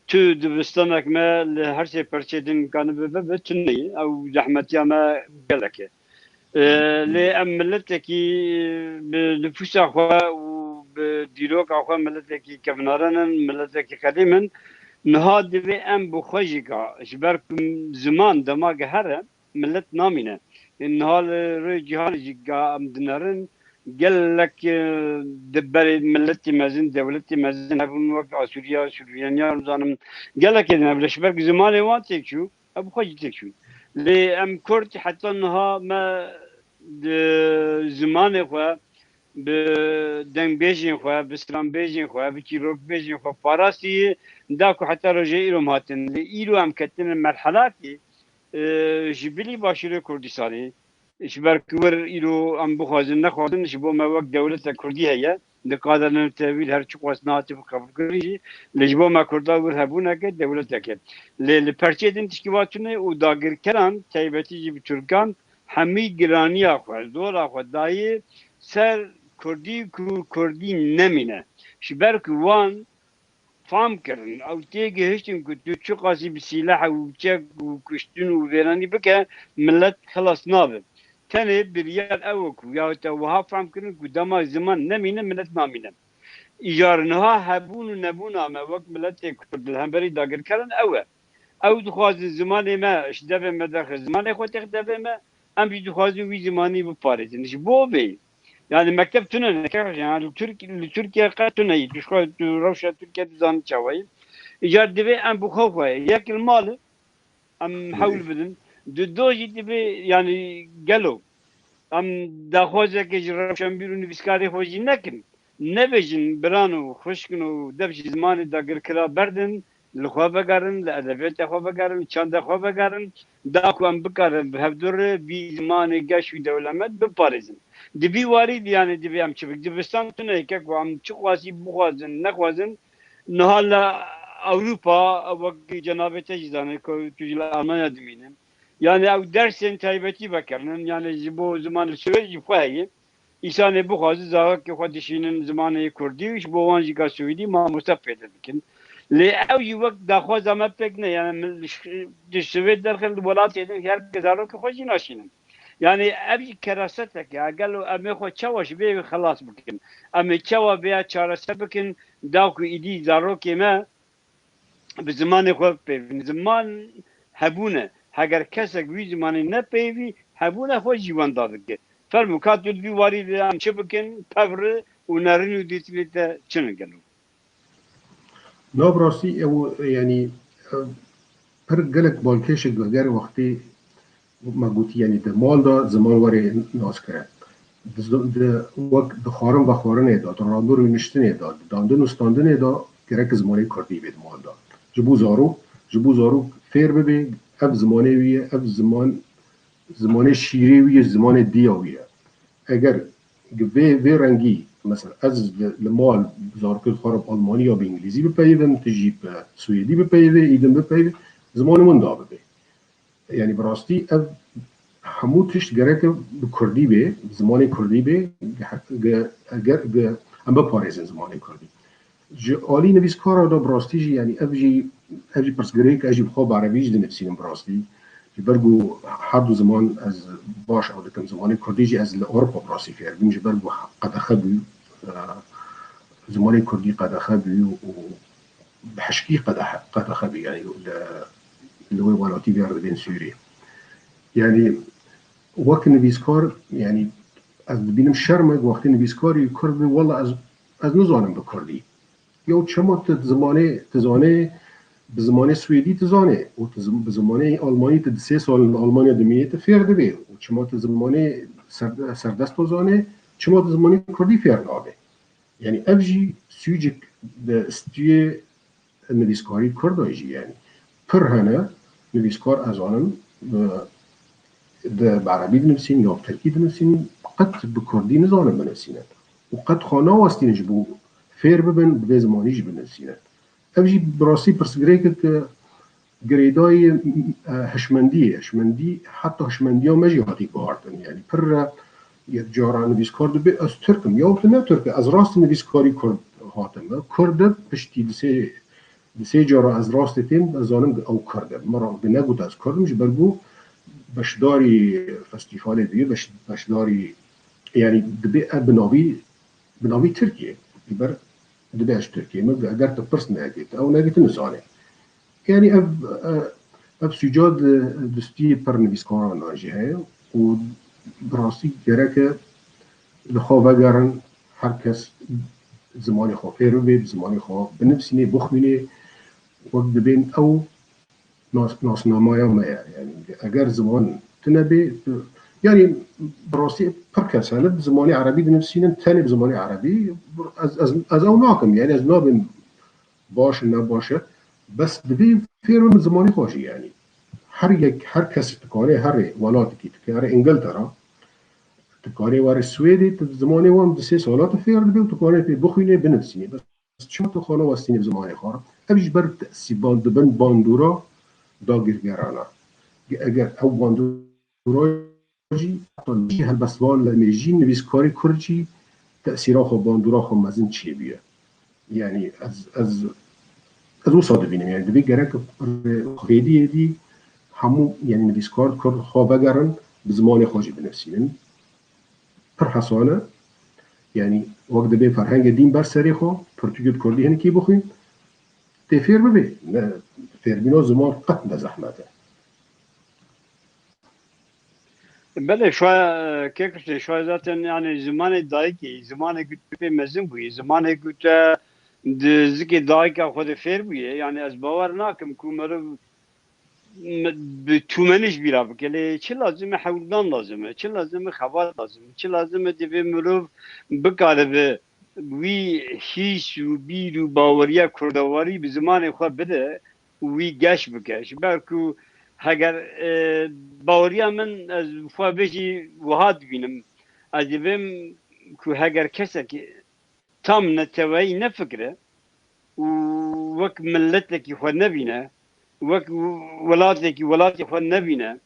tu dibistanek me li her sê perçê din kanibe bibe, tune ye. Ew zehmetiya me gelek e. E, lê em miletekî bi nifûsa xwe û bi dîroka xwe miletekî kevnare ne, miletekî qedîm in. Niha divê em bi xwe jî ka, ji ber ku ziman dema gihere, milet namîne. Ê niha li rê cîhanê jî ga em dinerin, gelek, e, di berê miletê mezin, dewletê mezin hebûn wek Asûriya, Sûriyaniya, nizanim, gelekê din hebûn. Ji ber ku zimanê wan têk çû, ew bi xwe jî têk çûn. Lê em Kurd heta niha me di zimanê xwe, bi dengbêjên xwe, bi stranbêjên xwe, bi çîrokbêjên xwe parastî, da ku heta roja îro em hatin. Lê îro em ketine merhelakê, e, ji bilî Başûrê Kurdistanê, ji ber ku wir îro em bixwazin nexwazin, ji bo me wek dewleta Kurdî heye, di qada netewe wî her çiqas nehatibû qebûlkirin jî, lê ji bo me Kurda wir hebûneke dewleteke. Lê li perçê din tişkî va tune û dagirkeran, taybetî jî bi Tirkan, hemî giraniya xwe, zora xwe dayê ser Kurdî ku Kurdî nemîne. Ji ber ku wan fam kirin, ew têgihiştin ku tu çiqasî bi sîleh û çek û kuştin û vêranî bike, milet xilas nabe. Tenê biryar ew e ku ya te wiha fam kirin ku dema ziman nemîne, milet namîne. Îcar niha hebûn û nebûna me wek miletê Kurd li hemberî dagirkeran ew e. Ew dixwazin zimanê me ji devê me derxe, zimanê xwe têx devê me, em jî dixwazin wî zimanî biparêzin. Ji bo vê, yani mekteb tune ne, yani li Tirk-, li Tirkiye qet tune yî, tu ji xwe, tu rewşa Tirkiye dizanî çawa yî. Îcar divê em bi xwe xwe, yek li mal, em hewl bidin. Di do jî divê, yani gelo em daxwazeke ji rewşenbîr û nivîskarê xwe jî nekin. Nebêjin biran û xwişkin û dev ji zimanê dagirkira berdin, li xwe vegerin, li edebiyata xwe vegerin, li çanda xwe vegerin, da ku em bikarin bi hevdû re vî zimanê geş û dewlemend biparêzin. Di vî warî de, yani divê em çi bikin? Dibistan tune ye, keko, em çi qasî bixwazin, nexwazin, niha li Ewropa, wek cenabê te jî zanî ku tu jî li Almanya dimînin. Yani ew dersên taybetî vekerinin, yani ji bo ziman li Swêd jî xwe heye. Însanê bixwaze zarokê xwe dişînin zimanê kurdî û ji bo wan jî ka swêdî mamoste pêde dikin. Lê ew jî wek daxwaza me pêk ne, yani min li ş-, di Swêd derxe li welatê din her kes zarokê xwe jî naşînin. Yani ev jî kerasetek e. Gelo em ê xwe çawa ji vê xilas bikin? Em ê çawa vêya çareser bikin? Da ku îdî zarokê me bi zimanê xwe bipeyvin. Ziman hebûn e. Heger kesek wî zimanê nepeyvî, hebûna xwe jî wenda dike. Fermo, ka tu li vî warî de em çi bikin, pevri û nerin û dîtinê te çi ne gelo? Na, bi rastî ew, yanî, ev pir gelek balkêşek veger wextê me gotî, yanî di mal de ziman were naskire. Di zi-, di, wek di xwarin vexwarinê de, di rabûr û niştinê de, di dandin û standinê de gerek zimanê kurdî bê di mal de. Ji bo zarok, ji bo zarok fêr bibe, ev zimanê wî ye, ev ziman, zimanê şîrê wî ye, zimanê diya wî ye. Eger vê, vê rengî, mesela ez li, li mal zarokê xwe re bi almanî ya bi îngilîzî bipeyivim, tu jî bi swêdî bipeyivê, îdin bipeyivê, zimanê winda bibe. Yani bi rastî ev hemû tişt gereke bi kurdî bê, bi zimanê kurdî bê, ge-, ge-, eger ge-, em biparêzin zimanê kurdî. Ji alî nivîskara de bi rastî jî, yanî ev jî, ev jî pirsgirêk, ez jî bi xwe bi erebî jî dinivîsînim bi rastî. Ji ber ku her du ziman ez baş ew dikim, zimanê kurdî jî ez li Ewropa bi rastî fêr bûm, ji ber ku qedexe bû, e, zimanê kurdî qedexe bû û bi hişkî qedexe, qedexe bû, yanî li, li wê welatî vê re dibên Sûriyê. Yanî wek nivîskar, yanî ez dibînim şerm e, wextê nivîskarî kurd bê, wela ez, ez nizanim bi kurdî. Yew çima tu zimanê, tu zanê, bi zimanê swêdî tu zanê û tu zim-, bi zimanê almanî tu di sê sal li Almanya dimînê, tu fêr dibê û çima tu zimanê ser-, serdest tu zanê, çima tu zimanê kurdî fêr nabê? Yanî ev jî sûcek di stûyê nivîskarî kurda jî, yanî pir hene nivîskar, ez zanim, e, di bi erebî dinivîsîn ya bi tirkî dinivîsîn, qet bi kurdî nizanin binivîsînin û qet xwe nawestînin ji bo fêr bibin, bi vê zimanî jî binivîsînin. Ev jî bi rastî pirsgirêkek girêdayî, e, hişmendiyê, hişmendî, heta hişmendiya me jî hatî guhartin. Yanî pir, e, cara nivîskar dibê, ez Tirk im. Ya tu ne Tirk e, ez rast nivîskarî kurd hatime. Kurd e, piştî di sê, di sê cara ez rastê têm, ez zanim ew kurd e. Min re negot ez kurd im, ji ber ku beşdarî festîvalê dibê, beş-, beşdarî, yanî dibê ev bi navî, bi navî Tirkiyê. Ji ber dibê ez Tirkiyê me, eger tu pirs nekî, tu ew nekî, tu nizanê. Yanî ev, e, ev sûca di, di stûyê pir nivîskaran de jî heye û bi rastî gereke li xwe vegerin, her kes zimanê xwe fêr bibe, bi zimanê xwe binivîsînê, bixwînê, wek dibên ew nas-, nasnamaya me ye. Yanî eger ziman tune bê, tu, yanî bi rastî pir kes hene bi zimanê erebî dinivîsînin, tenê bi zimanê erebî, ez, ez, ez ew nakim, yanî ez nabêm baş e, ne baş e. Bes divê fêr bibin zimanê xwe jî, yanî her yek, her kes dikare herê welatekî, dikare Îngiltera, dikare were Swêdê, tu zimanê wan di sê sala tu fêr dibê û tu karê pê bixwînê, binivîsînê. Bes çima tu xwe nawestînê bi zimanê xwe re? Ev ji ber tesîban dibin bandora dagirgeran e. Eger ew bandora jî, heta jî helbestvan li mêjî nivîskarê kurd jî tesîra xwe, bandora xwe mezin çêbûye. Yanî ez, ez, ez wisa dibînim. Yanî divê gerek xwediyê dî hemû, yanî nivîskar kurd xwe vegerin, bi zimanê xwe jî binivîsînin. Pir hesane, yanî wek dibê ferhengê dîn ber serê xwe, pirtûkê bi kurdî hinekî bixwîn, tê fêr bibê. Ne, fêrbîna ziman qet ne zehmet e. Belê, şoy, kekirtê, şoy zaten, yani, zimanê dayikê, zimanê ku tu pê mezin bûyî, zimanê ku te di zikê dayika xwe de fêr bûye, yani, ez bawer nakim ku meriv me-, bi tûmenî ji bîra bike. Lê çi lazim e? Hewldan lazim e. Çi lazim e? Xebat lazim e. Çi lazim e? Divê mirov bikaribe wî hîs û bîr û baweriya kurdewarî bi zimanê xwe bide û wî geş bike. Ji ber ku heger, e, baweriya min, ez xwe vê jî wiha dibînim. Ez divêm ku heger kesek tam neteweyî nefikire û wek miletekî xwe nebîne, wek welatekî welatê xwe nebîne,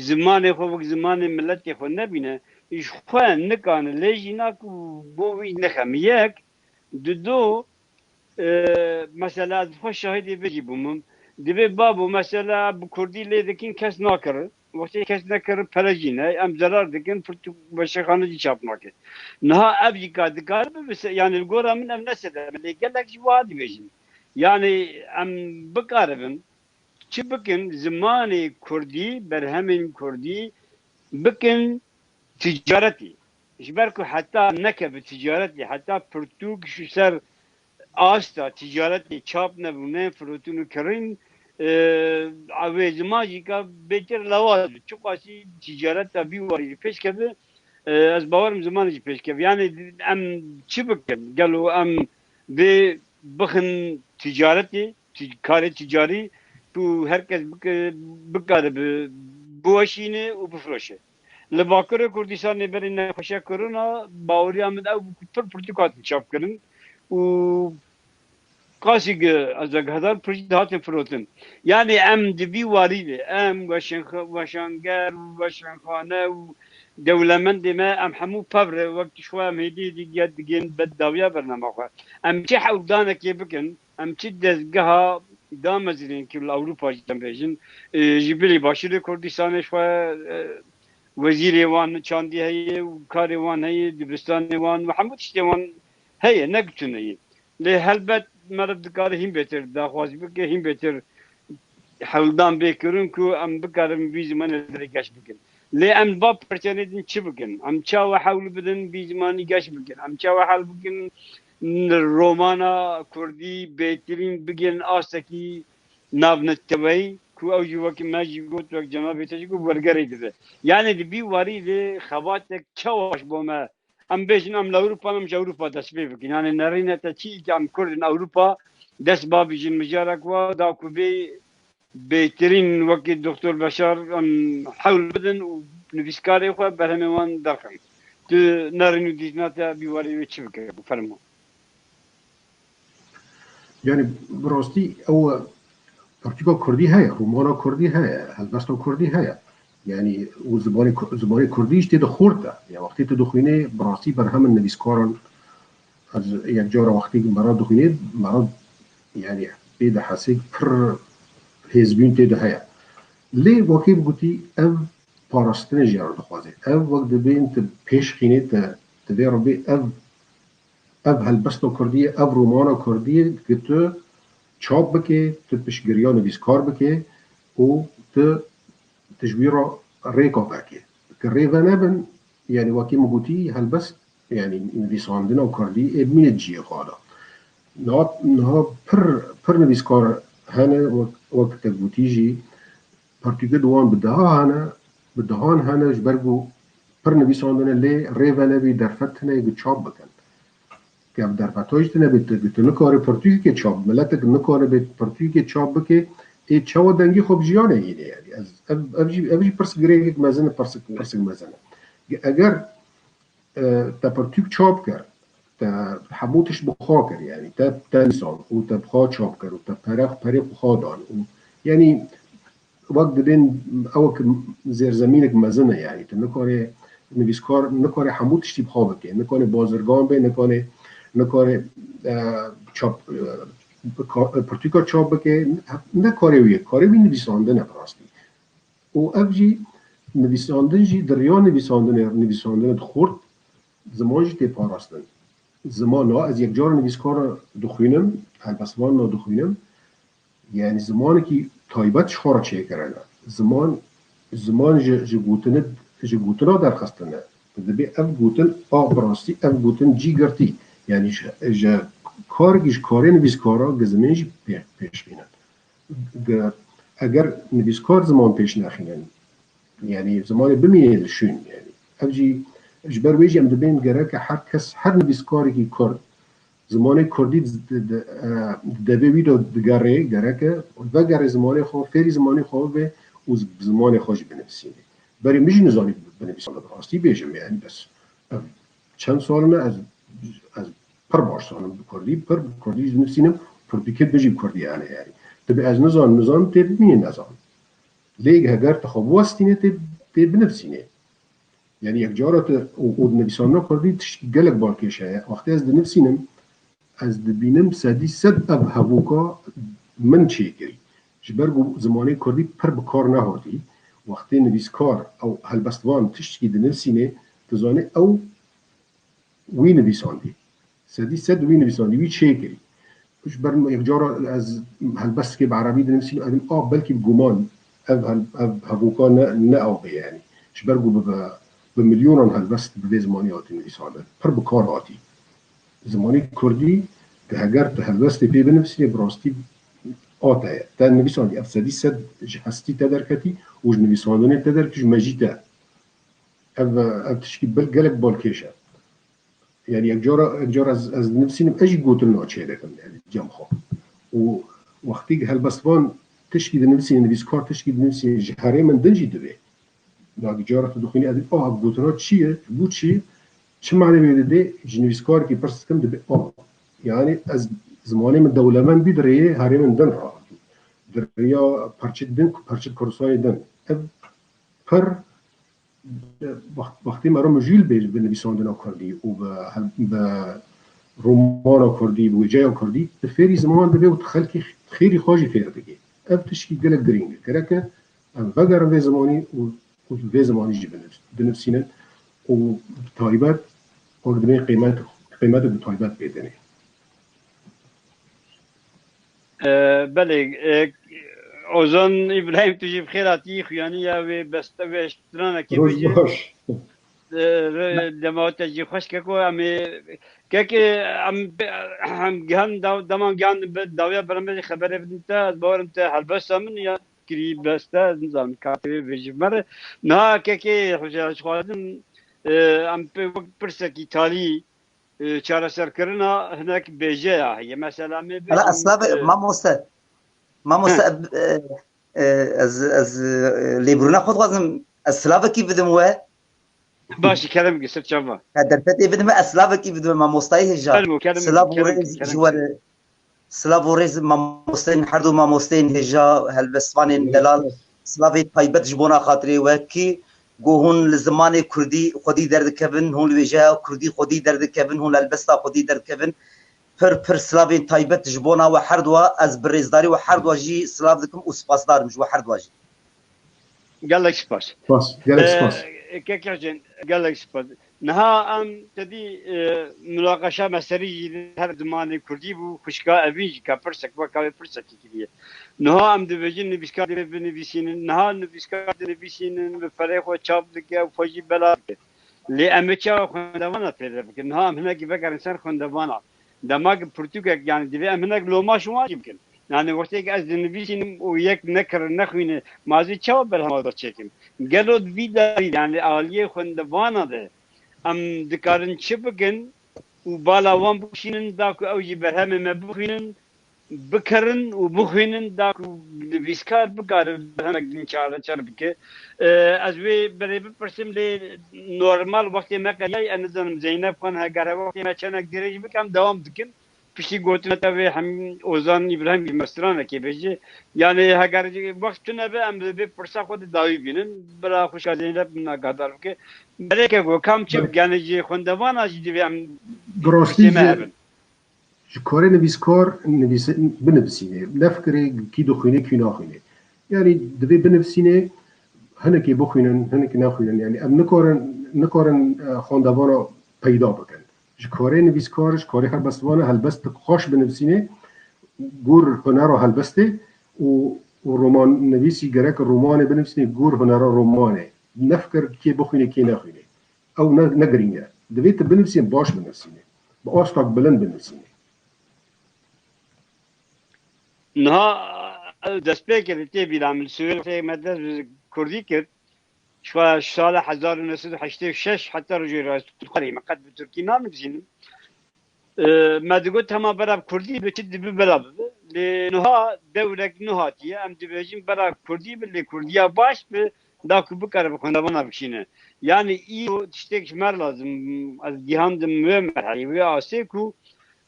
zimanê xwe wek zimanê miletê xwe nebîne, ji xwe nikane lê jî nak û bo wî nexemî. Yek, di do, e, mesela ez xwe şahidê vê jî bûm. Divê babo mesela bi kurdî lê dikin kes nakirin. Wextê kes nekirin pere jî ne. Em zerar dikin, pirtûk weşexane jî çap nake. Niha ev jî ka dikare bibe se-, yani li gora min ev ne sedem e. Lê gelek jî wiha dibêjin. Yani em bikaribin çi bikin, zimanê kurdî, berhemên kurdî bikin ticaretî. Ji ber ku heta nekeve ticaretê, heta pirtûk ji ser asta ticaretê çap nebûne, firotîn û kirîn, e, wê ziman jî ka bêtir lewaz bi. Çiqasî ticareta vî warî jî pêş keve, e, ez bawerim zimanê jî pêş keve. Yani em çi bikin? Gelo em vê bixin ticaretê, ti-, karê ticarî ku her kes bike-, bikare bi-, biweşîne û bifiroşe. Li Bakurê Kurdistanê berî nexweşiya korona baweriya min ew bû ku pir pirtûk hatin çapkirin û qasî gi-, ez guhedar pir jî dihatin firotin. Yanî em di vî warî de, em weşanx-, weşanger û weşanxane û dewlemendê me, em hemû pevre wek tu xwe em hêdî hêdî digên ber dawiya bernama xwe. Em çi hewldanekê bikin, em çi dezgeha damezrînin ku li Ewropa jî em bêjin, e, ji bilî Başûrê Kurdistanê xwe, e, wezîrê wan çandî heye û karê wan heye, dibistanê wan û hemû tiştê wan heye, ne ku tune ye. Lê helbet meriv dikare hîn bêtir daxwaz bike, hîn bêtir hewldan bê kirin ku em bikarin vî zimanê li derê geş bikin. Lê em va perçenê din çi bikin? Em çawa hewl bidin vî zimanî geş bikin? Em çawa hewl bikin romana kurdî bêtirîn bigihînin astekî navneteweyî ku ew jî wekî me jî got, wek cenabê te jî got, wergerê dibe. Yanî di vî warî de xebatek çawa ji bo me, em bêjin em li Ewropa ne, em ji Ewropa dest pê bikin. Yanî nerîne te çi, îca em Kurd in Ewropa dest bavêjin, mijarek wa da ku bê bêhtirîn wekî Doktor Beşar em hewl bidin û nivîskarê xwe berhemê wan derxin. Tu nerîn û dîtina te vî warî wê çi bike? Fermo. Yani bi rastî ew pertûka kurdî heye, romana kurdî heye, helbesta kurdî heye. Yani û zimanê ku-, zimanê kurdî jî tê de xurt e. Ya wextê tu dixwînê bi rastî berhemin nivîskaran, ez yek cara wextê mera dixwînê, mera yani pê de hesê pir hêzbûn tê de heye. Lê wekî gotî ev parastinê jî re dixwaze. Ev wek dibên tu pêş xînê te, tu vê re bê ev ev helbesta kurdî ye, ev romana kurdî ye, ki tu çap bike, tu piştgiriya nivîskar bike û tu, tu ji wî re rêka veke. Ki rê venebin, yani wekî min gotî, helbest, yani nivîsandina kurdî ê bimîne cihê xwe de. Niha, niha pir, pir nivîskar hene, wek, wek te gotî jî, pertûkê di wan bi deha hene, bi dehan hene, ji ber ku pir nivîsandine lê rê venebî derfet tune ku çap bikin. Ke bi derfeta jî tune bê, tu, tu nikare pirtûkekê çap, miletek nikare bê pirtûkekê çap bike, ê çawa dengê xwe bi jiyanê hîne yani. Ez, ev, ev jî, ev jî pirs girêkek mezin e, pirsik, pirsik mezin e. Eger, e, te pirtûk çap kir, te hemû tişt bi xwe kir yani, te, te nivîsand û te bi xwe çap kir û te pere, perê xwe xwe dan û yani wek dibên ew wek zêrzemînek mezin e yani, tu nikare nivîskar, nikare hemû tiştî bi xwe bike, nikare bazirgan be, nikare, nikare, e, çap, e, ka-, pirtûka çap bike, ne karê wî ye, karê wî nivîsandin e bi rastî. Û ev jî nivîsandin jî di riya nivîsandinê, nivîsandinê dixurt, ziman jî tê parastin. Ziman, niha ez yek cara nivîskar dixwînim, helbestvan dixwînim, yani zimanekî taybet ji xwe re çêkirine. Ziman, ziman ji, ji gotine, ji gotina derxistine. Dibê ev gotin a bi rastî, ev gotin cî girtî. Yani ji, ji karekî ji karê nivîskara gizimên jî pê-, pêş bînin. Eger nivîskar ziman pêş nexînin, yani zimanê bimîne li şûn, yani ev jî ji ber wê jî em dibên gereke her kes, her nivîskarekî kurd zimanê kurdî di, di, e, devê wî de digerê, gereke vegere zimanê xwe, fêrî zimanê xwe bibe û bi zimanê xwe jî binivîsîne. Berê min jî nizanî binivîsane, bi rastî bêjim, yani bes ev çend sal in ez, ez pir baş zanim bi kurdî, pir bi kurdî jî dinivîsînim, pirtûkê din jî bi kurdî hene yani. Dibê ez nizanim, nizanim tê bimîne nezanim. Lê heger tu xwe biwestînê tê, tê binivîsînê. Yani yek cara tu û, û di nivîsandina kurdî tişt gelek balkêş heye. Wextê ez dinivîsînim, ez dibînim sedî sed ev hevoka min çêkirî. Ji ber ku zimanê kurdî pir bi kar nehatî, wextê nivîskar ew helbestvan tiştkî dinivîsînê, tu zanî ew wî nivîsandî. Sedî sed wî nivîsandî, wî çêkirî. Ji ber min yek cara ez helbestekê bi erebî dinivîsînim, ez dibêm, a, belkî bi guman ev hel-, ev hevoka ne, ne ew be yani. Ji ber ku bi, bi, bi milyonan helbest bi vê zimanî hatî nivîsandin. Pir bi kar hatî. Zimanê kurdî, tu heger tu helbestê pê binivîsînê, bi rastî a te ye. Te nivîsandî, ev sedî sed ji hestî te derketî û ji nivîsandinê te derketî, ji mejî te. Ev, ev tişkî bil gelek balkêş e. Yani yek cara, yek cara ez, ez dinivîsînim, ez jî gotin naçê dikim, yani cem xwe. Û wextî helbestvan tişkî dinivîsîne, nivîskar tişkî dinivîsîne, ji herêmin din jî divê. Dagî cara tu dixwînî, ez dibêm, a, gotina çi ye, ji bo çi, çi mane wê didê, ji nivîskarekî pirs dikim, dibê, a, yani ez zimanê min dewlemend bî, di rêyê herêmên din re, di rêya parçeyê din, parçeyê Kurdistanê din. Ev pir, wext-, wextê me re mijûl bê bi nivîsandina kurdî û bi hel-, bi romana kurdî, bi wêceya kurdî, tu fêrî zimanan dibê û tu xelkê xêrî xwe jî fêr dikê. Ev tişkî gelek girîng e. Gerek e em vegerin vê zimanî û, û vê zimanî jî binivs-, binivîsînin û bi taybet wek dibê qîmet, qîmetek bi taybet pê dinê. E, belê, e, Ozan Îbrahîm, tu jî bi xêr hatî, xuyaniya wê beste, wê stranekê Roj bêje. Baş. E, re-, dema te jî xweş keko, em ê, kekê, em, em gihan da-, dema gihan bi dawiya beremê jî xeberê bidin te, ez bawerim te helbesta min ya kirî beste, ez nizanim ka tê bêjî me re. Niha kekê, hoca, ez xwazim, e, em pê wek pirsekî talî, e, çareserkirina hinek bêjeya heye. Mesela me Hala bêjin, eslave, e, mamoste. Mamoste, heh. E, e, ez, ez, e, lêbûrina xwe dixwazim. Ez silavekî bidim we. Baş, kerem ki, ser çava. Ha, derfetê bidim we, ez silavekî bidim we, mamostayê hêja. Kerem, kerem, Silav û kerem, rêz kerem. Ji we re. Silav û rêz mamosteyên, her du mamosteyên hêja, helbestvanên Gelek delal. Spas. Silavê taybet ji bona xatirê we kî ku hûn li zimanê kurdî xwedî derdikevin, hûn li wêjeya kurdî xwedî derdikevin, hûn li helbesta xwedî derdikevin. Pir pir silavên taybet ji bona we her dua, ez bi rêzdarî we her dua jî silav dikim û spasdar im ji we her dua jî. Gelek spas. Spas, gelek spas. Ee, Kek Husên, gelek spas. Niha em tedî, e, munaqeşa me serî jî her zimanê kurdî bû, xwişka Evîn jî ka pirsek, weka wê pirsekî kiriye. Niha em dibêjin nivîskar divê binivîsînin. Niha nivîskar dinivîsînin, bi perê xwe çap dike û xwe jî bela dike. Lê em ê çawa xwendevana fêde bikin? Niha em hinekî vegerin ser xwendevana. Dema ki pirtûkek, yani divê em hinek loma şima jî bikin. Yani wextê ki ez dinivîsînim û yek nekirin, nexwîne, ma ez ê çawa berhema da çêkim? Gelo di vî darî de, yani aliyê xwendevana de em dikarin çi bikin û bala wan bikişînin da ku ew jî berhemê me bixwînin, bikerin û bixwînin da ku nivîskar bikare berhemek din çareser bike. E, ez wê berê bipirsim, lê normal wextê me qediyay, ez nizanim Zeynep Xan heger he wextê me çenek dirêj bike, em dewam dikin. Piştî gotina te vê hem Ozan Îbrahîm jî me stranekê bêje. Yani heger wext tune be, em li vê pirsa xwe di dawî bînin. Bira xwişka Zeynep min agahdar bike. Berê Keko, kam çi bike, yani ji xwendevana jî divê em Bi rastî pirsê me ji hebin. Ji karê nivîskar nivîs-, binivîsînê. Ne fikirê kî dixwîne, kî naxwîne. Yanî divê binivîsînê, hinekê bixwînin, hinekê nexwînin. Yanî em nikarin, nikarin, e, xwendevana peyda bikin. Ji karê nivîskar, ji karê helbestvana, helbestek xweş binivîsînê, gor hunera helbestê û, û romannivîsî gerek romanê binivîsînê gor hunera romanê. Ne fikir kê bixwîne, kê nexwîne. Ew ne, ne girîng e. Divê tu binivîsînê, baş binivîsînê. Bi astak bilind binivîsînê. Niha, ew destpêkê li tê bîra min, li Swêd wextê me dest bi kurdî kir, ji xwe ji sala hezar û neh sed û heştê û şeş heta rojê rastixwarî me qet bi tirkî nanivîsînim. E, me digot hema bera bi kurdî bi, çi dibi bela bibe. Lê niha dewrek nû hatiye, em dibêjin bera kurdî bi, lê kurdiya baş bi, da ku bikare bi xwendevana bikişîne. Yani îro tiştek ji me re lazim, ez gihandim wê merhelê, wê astê ku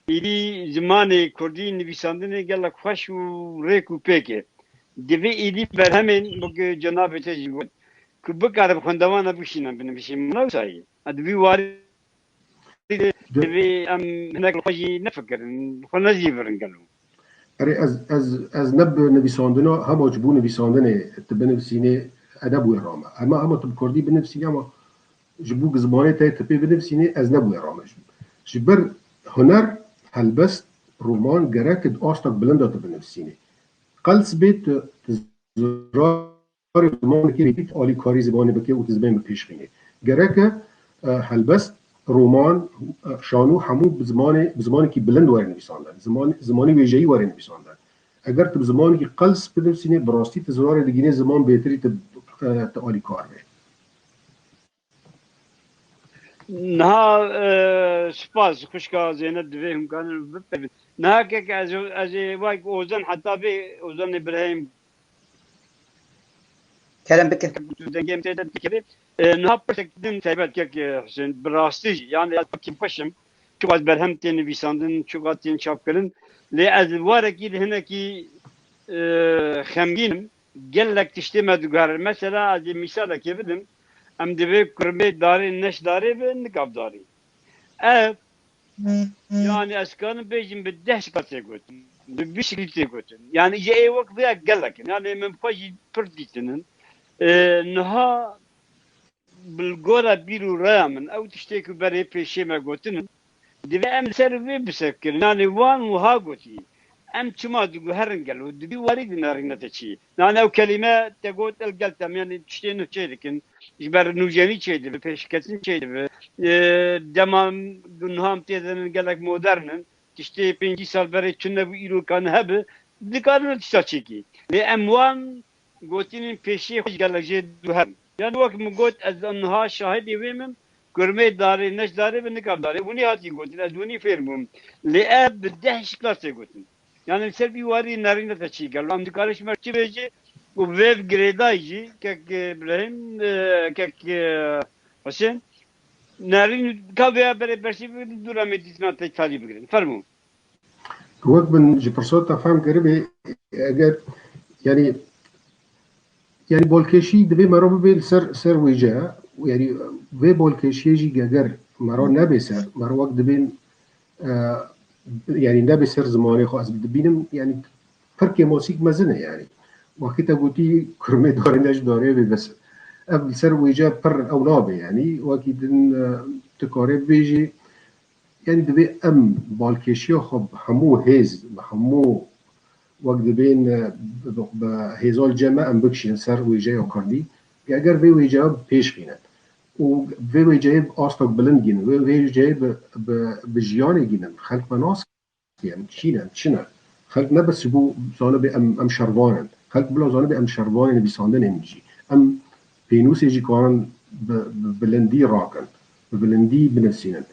êdî zimanê kurdî nivîsandinê gelek xweş û rêk û pêk e. Divê êdî berhemên, wek cenabê te jî got, ku bikare bi xwendevana bikişîne binivîsîn. Min wisa ye. Di vî warî de divê em hinek li xwe jî nefikirin, xwe nezîvirin gelo. Erê, ez, ez, ez ne bi nivîsandina, hema ji bo nivîsandinê tu binivîsînê, e, ne bi wê re me. Hema, hema tu bi kurdî binivîsînê, hema ji bo zimanê te tu pê binivîsînê, ez ne bi wê re me. Ji, ji ber huner, helbest, roman gerek di astak bilind de tu binivîsînê. Qels bê tu, tu zirar zimanekî rêkî alîkarî zimanê bike û tu zimanê bi pêş xînê. Gerek e, e, helbest, roman, e, şano hemû bi zimanê, bi zimanekî bilind were nivîsandin. Ziman, zimanê wêjeyî were nivîsandin. Eger tu bi zimanekî qels binivîsînê, bi rastî tu zirarê digînê ziman bêtirî tu, e, tu alîkar be. Niha, e, spas, xwişka Zeynep divê hûn karin bipevin. Niha kek ez, ez ê wek Ozan heta bê, Ozan Îbrahîm. Kerem bike. Tu dengê min tê de dikeve. E, niha pirsek din taybet kek, e, Husên, bi rastî jî, yani ez kêfxweş im. çiqas berhem tê nivîsandin, çiqas tên çapkirin. Lê ez warekî li hinekî, e, xemgîn im. Gelek tiştê me diguherin. Mesela ez ê mîsalekê bidim. Em divê kurmê darê neş darê bi, nikav darê. Ev, yani ez karim bêjim bi deh şikla tê gotin. Bi bîst şiklî tê gotin. Yani ji ê wek vêya gelek in. Yani min xwe jî pir dîtinin. E, niha bi gora bîr û raya min, ew tiştê ku berê pêşê me gotinin, divê em li ser vê bisekivin. Yanî wan wiha gotî, em çima diguherin gelo, di vî warî de nerîne te çi? Yanî ew kelîme te got, el gel te em, yanî tiştê nû çê dikin, ji ber nûjenî çê dibe, pêşketin çê dibe. E, dema niha em tê de ne gelek modern in, tiştê pêncî sal berê çi nebû, îro kane hebe, dikarine tişta çêkî. Lê em wan gotinên pêşiyê xwe ji gelek jê diguherin. Yani wek min got, ez niha şahidê wê me, kurmê darê, neş darê bi, nikav darê. Hûn ê hatî gotin, ez hûnî fêr bûm. Lê ev bi deh şikla tê gotin. Yani li ser vî warî nerîne te çi gelo. Em dikarin ji me çi bêjî û vê girêdayî jî, kek Îbrahîm, e, kek, e, Husên, nerîn ka vêya berê bersî bigirin, dûra me dîtina te talî bigirin. Fermû. Wek min ji pirsa te fehm kiribê, eger, yani, yani bolkêşî divê mero bibê li ser, ser wêce, yani vê bolkêşiyê jî eger mero nebê ser, mero wek dibên, e, yani nebê ser zimanê xwe, ez dibînim, yani pir kêmosîk mezin e yani. Wekî te gotî kurmê darê ne ji darê bê bes. Ev li ser wêce pir ew nabe yani. Wekî din, e, tu karê bibêjî, yani divê em balkêşiya xwe bi hemû hêz, bi hemû wek dibên, e, bi, bi hêza li cem me em bikişînin ser wêjeya kurdî. Eger vê wêceya bi pêş xînin û vê wêceyê bi asta bilind gînin, vê, vê wêceyê bi, bi, bi jiyanê gînin, xelk me nas em kî ne, em çi ne? Xelk ne bes ji bo zanibê em, em şervan in. Xelk bila zanibê em şervanên nivîsandinê ne jî. Em pênûsê jî karin bi, bi bilindî rakin, bi bilindî binivîsînin.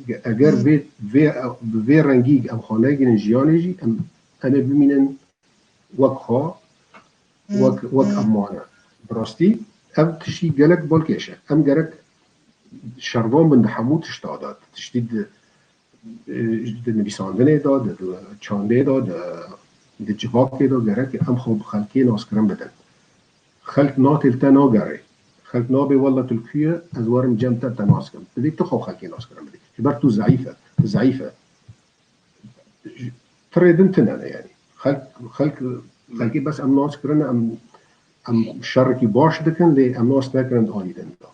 Eger vê, vê, bi vê rengî em xwe negînin jiyanê jî, em, em ê bimînin wek xwe, wek, wek em wan e. Bi rastî ev tiştî gelek balkêş e. Em gerek şervan bin di hemû tişta de. Tiştî di, e, di nivîsandinê de, di, di çandê de, di, di civakê de gerek em xwe bi xelkê naskirin bidin. Xelk natê li te nagere. Xelk nabê wele tu li ku ye, ez werim cem te, te nas kim. Divê tu xwe xelkê naskirin bidî. Ji ber tu zeîf e. Tu zeîf e. Tirê din tune ne yani. Xelk, xelk, xelkê bes em nas kirine, em, em şerekî baş dikin, lê em nas nekirin di alî din de.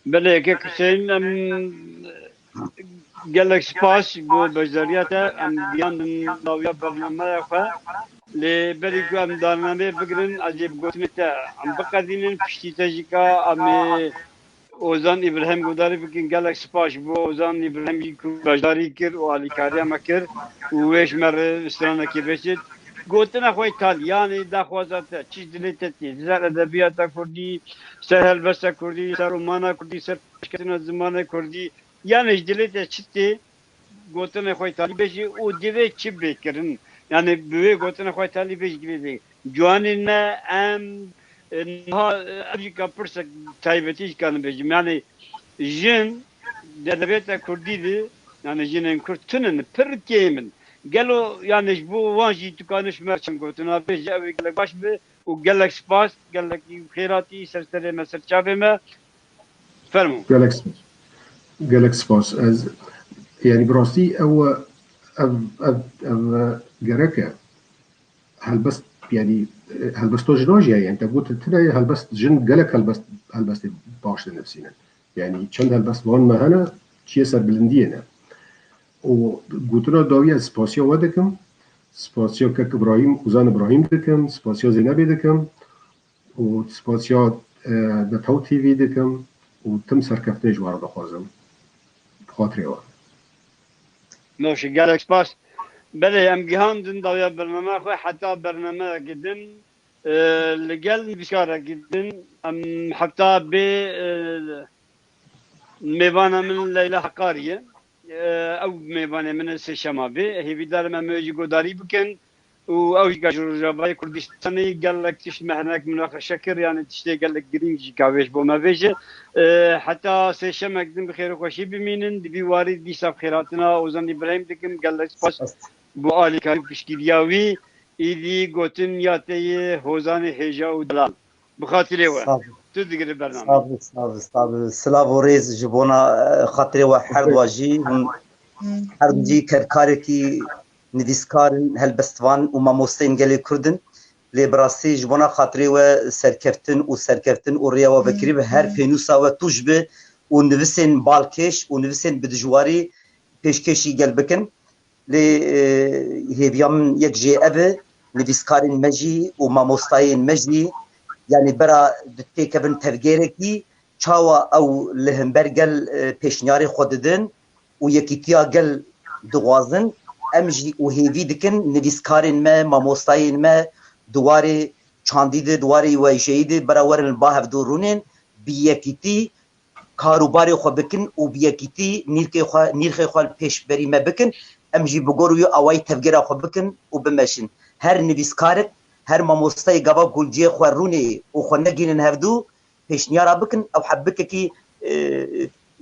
Belê, kek Huseyîn, em gelek spas bo beşdariya te. Em giyandin dawiya bernameya xwe. Lê berî ku em bernameyê bigirin, ez ê bi gotinê te em biqedînin, piştî te jî ka em ê Ozan Îbrahîm guhdarî bikin. Gelek spas ji bo Ozan Îbrahîm jî ku beşdarî kir û alîkariya me kir û wê ji me re stranekê bêjit. Gotina xwe îtalî, yanî daxwaza te, çi ji dilê te tê, ser edebiyata kurdî, ser helbesta kurdî, ser romana kurdî, ser pêşketina zimanê kurdî, yanî ji dilê te çi tê, gotinê xwe îtalî bêjî û divê çi bê kirin? Yanî bi wê gotinê xwe îtalî bêjî divê bê. Ciwanên me em, e, niha, e, ev jî ka pirsek taybetî jî kanim bêjim. Yanî jin di edebiyata kurdî de, yanî jinên kurd tune ne, pir kêm in. Gelo, yanî ji bo wan jî tu kaniş me çend gotina bêjî, ew ê gelek baş be û gelek spas, gelekî xêratî ser serê me, ser çavê me. Fermo. Gelek spas. Gelek spas. Ez, yani bi rastî ew, ev, ev, ev gerek e. Helbest, yani, helbesta jinan jî heye. Yani te got tune ye, helbest jin gelek helbest, helbestê baş dinivîsînin. Yani çend helbest van me hene, çiyê serbilindiyê ne. Û gotina dawî ez spasiya we dikim. Spasiya kek Ibrahîm, Ozan Ibrahîm dikim. Spasiya Zeynebê dikim. û spasiya, e, Betew T V dikim û tim serkeftinê ji we re dixwazim. Bi xatirê we. Noşi, gelek spas. Belê, em gihandin dawiya bernameya xwe, heta bernameyekî din, e, li gel nivîskarekî din, em hefta bê, e, mêvana min Leyla Heqarî ye. E, ew mêvanê min e sêşema bê. Hêvîdar im em ê jî guhdarî bikin. û ew jî ji Rojavayê Kurdistanê gelek tişt me hinek minaqeşe kir, yanî tiştê gelek girîng jî ka wê ji bo me bêje. E, heta sêşemek din bi xêr û xweşî bimînin. Di vî warî dîsa bi xêrhatina Ozan Îbrahîm dikim. Gelek spas bo alîkarî û piştgiriya wî. Îdî gotin ya te yê Hozanê hêja û delal. Bi xatirê we. Sağ ol. Tu digire bernameyê. Sağ ol, sağ ol, sağ ol. Silav û rêz ji bona, e, xatirê we her dua jî. Hûn her du jî kerkarekî nivîskar in, helbestvan û mamosteyên gelê Kurd in. Lê bi rastî ji bona xatirê we serkeftin û serkeftin û rêya we vekirî bi her pênûsa we tûj bi û nivisên balkêş û nivisên bi dijwarî pêşkêşî gel bikin. Lê, e, hêviya min yek jê ev e, nivîskarên me jî û mamostayên me jî, yanî bera di têkevin tevgêrekî, çawa ew li hember gel, e, pêşniyarê xwe didin û yekîtiya gel dixwazin, em jî û hêvî dikin nivîskarên me, mamostayên me di warê çandî de, di warê wêjeyî de bera werin li ba hevdû rûnên, bi yekîtî karûbarê xwe bikin û bi yekîtî nîrkê xwe, nîrxê xwe li pêşberî me bikin. Em jî bi gor wî awayî tevgera xwe bikin û bimeşin. Her nivîskarek, her mamosteyê gava ku li cihê xwe rûnê û xwe negînin hevdû, pêşniyara bikin, ew heb bikekî, e,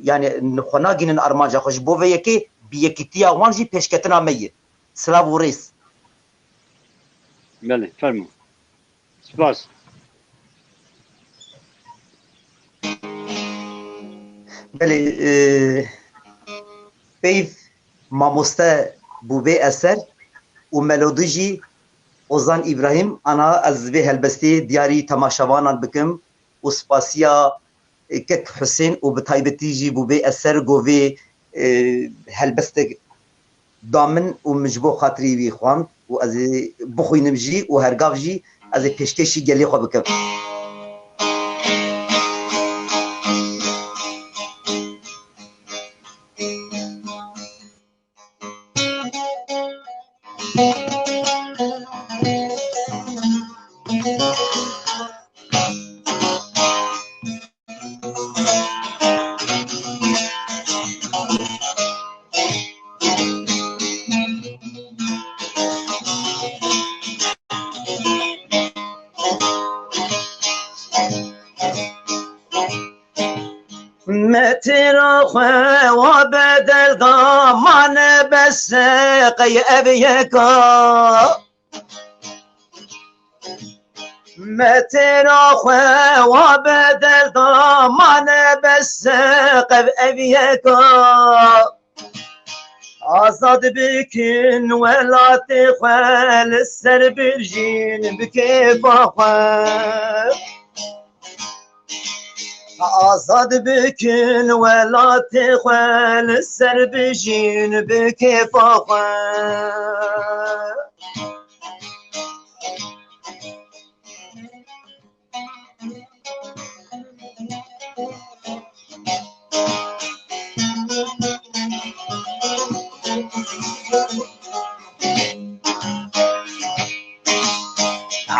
yanî xwe nagînin armanca xwe. Ji bo vê yekê bi yekîtiya wan jî pêşketina me ye. Silav û rêz. Belê, fermo. Spas. Belê, e, peyv mamoste bû vê eser û melodî jî Ozan Îbrahîm. Ana ez vê helbestê diyarî temaşevanan bikim û spasiya, e, kek Husên û bi taybetî jî bû vê eser go vê, e, helbestek da min û min ji bo xatirî wî xwend û ez ê bixwînim jî û hergav jî ez ê pêşkêşî gelê xwe bikim. Me têra xwe wa bedel da, mane bes qey ev yeka. Me têra xwe wa bedel da, mane bes qev ev yeka. Azad bikin welatê xwe, li ser birjîn bi kêfa xwe. Azad bikin welatê xwe, li ser bijîn bi kêfa xwe.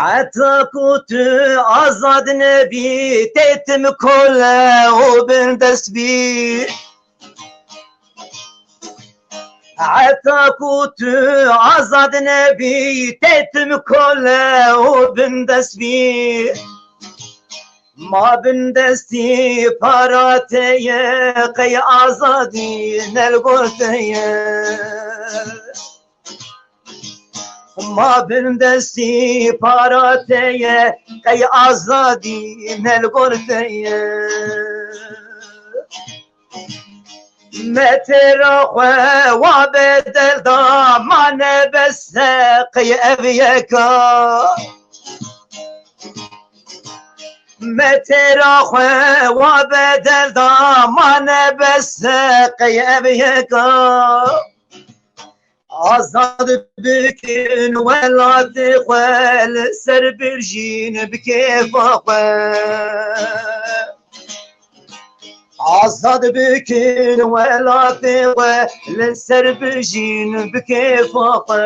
Heta ku tu azad nebî, tê tim kole û bindest bî. Heta ku tu azad nebî, tê tim kole û bindest bî. Ma bindestî para te ye, qey azadî ne li gor te ye. Ma bindestî para te ye, qey azadî ne li gor te ye. Me têra xwe wa bedel da, mane bes qey ev yeka. Me têra xwe wa bedel da, mane bes qey ev yeka. Azad bikin welatê xwe, li ser birjîn bi kêfa xwe. Azad bikin welatê xwe, li ser bijîn bi kêfa xwe.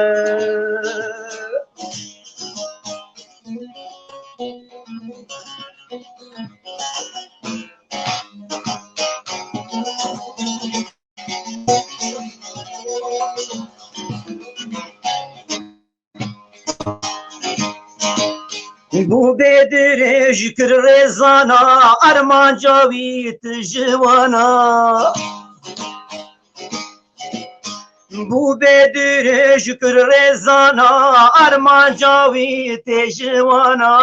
Bû bê dirêj kir rêzana, armanca wî tu ji wana. Bû bê dirêj kir rêzana, armanca wî tê ji wana.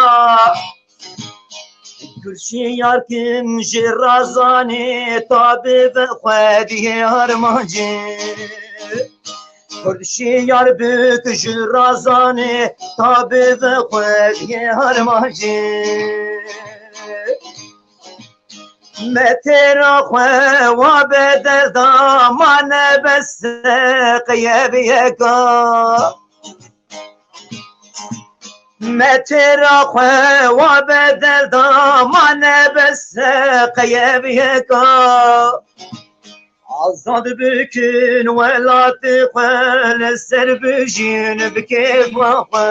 Kurşiyar kim ji razanê, ta bi ve xwe dihê armancê. Kurşiyar bik ji razanê, ta bi ve xwe dihê armancê. Me têra xwe wa bedel da, ma ne bes qeyebiyeka. Me têra xwe wa bedel da, ma ne bes qeyebiyeka. Azad bikin welatê xwe, li ser bijîn bi kêfa xwe.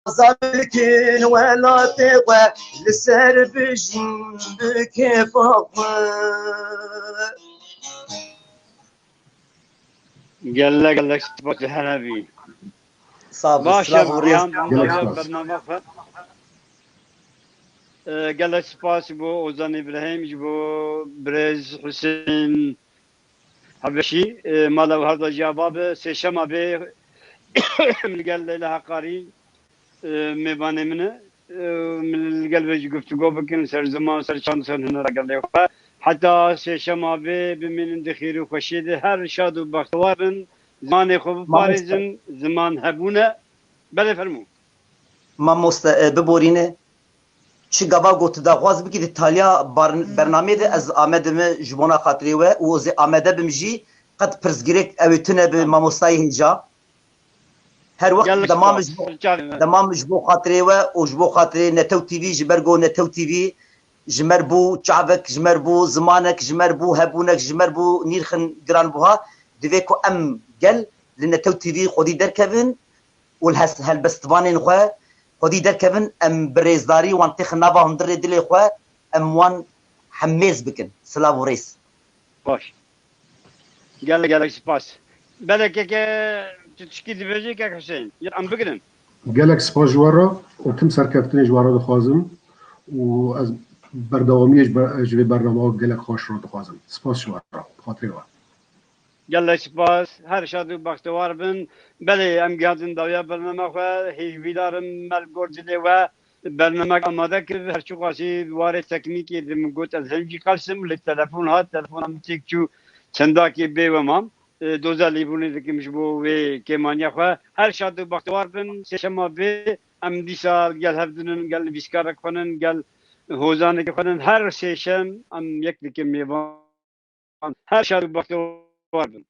Azad bikin welatê xwe, li ser bijîn bi kêfa xwe. Gelek gelek spas ji her hebî. Sax bî, Baş e, silav û rêz. Riyam, Gelek spas. Bername xwe. E, gelek spas ji bo Ozan Îbrahîm, ji bo birêz Husên Hebeşî, e, mala û her da jî ava be, sêşema bê, em li gel Leyla Heqarî, e, mêvanê min e. E, min li gel vê jî guftûgo bikin ser ziman, ser çand, ser hunera gelê xwe. Heta sêşema bê bimînin di xêr û xweşiyê de, her şad û bextewar bin. Zimanê xwe biparêzin, ziman hebûn e. Belê, fermû. Mamoste, e, biborîne. Çi gava got tu daxwaz bikî di taliya bar-, bernameyê de, ez amade me ji bona xatirê we û ez ê amade bim jî, qet pirsgirêk ew ê tune bi mamostayê hêja. Her wext Gelek dema min spas. ji bo, Çavê me. Dema min ji bo xatirê we û ji bo xatirê Netew T V, ji ber ku Netew T V ji mer bû çavek, ji mer bû zimanek, ji mer bû hebûnek, ji mer bû nîrxin giranbuha, divê ku em gel li Netew T V xwedî derkevin û li hes-, helbestvanên xwe xwedî derkevin, em bi rêzdarî wan têxin nava hundirê dilê xwe, em wan hemêz bikin. Silav û rêz. Baş. Gelek gelek spas. Belê keke tu tişkî dibêjî kek Husên. Ya em bigirin. Gelek spas ji we re û tim serkeftinê ji we re dixwazim û ez berdewamiyê ji ber-, ji vê bername gelek xweş re dixwazim. Spas ji we re. Bi xatirê we. Gelek spas, her şad û bextewar bin. Belê, em gihandin dawiya bername xwe, hêvîdar im me li gor dilê we bernamek amade kir. Her çiqasî warê teknîkê de min got ez hin jî qels im, lê telefon hat, telefona min têk çû, çendakê bê we mam. E, doza lêbûnê dikim ji bo wê kêmaniya xwe. Her şad û bextewar bin, sêşema bê em dîsa gel hev dinin, gel nivîskarek xwe nin, gel hozanekê xwe nin. Her sêşem em yek dikin mêvan. Her şad û bextewar bin.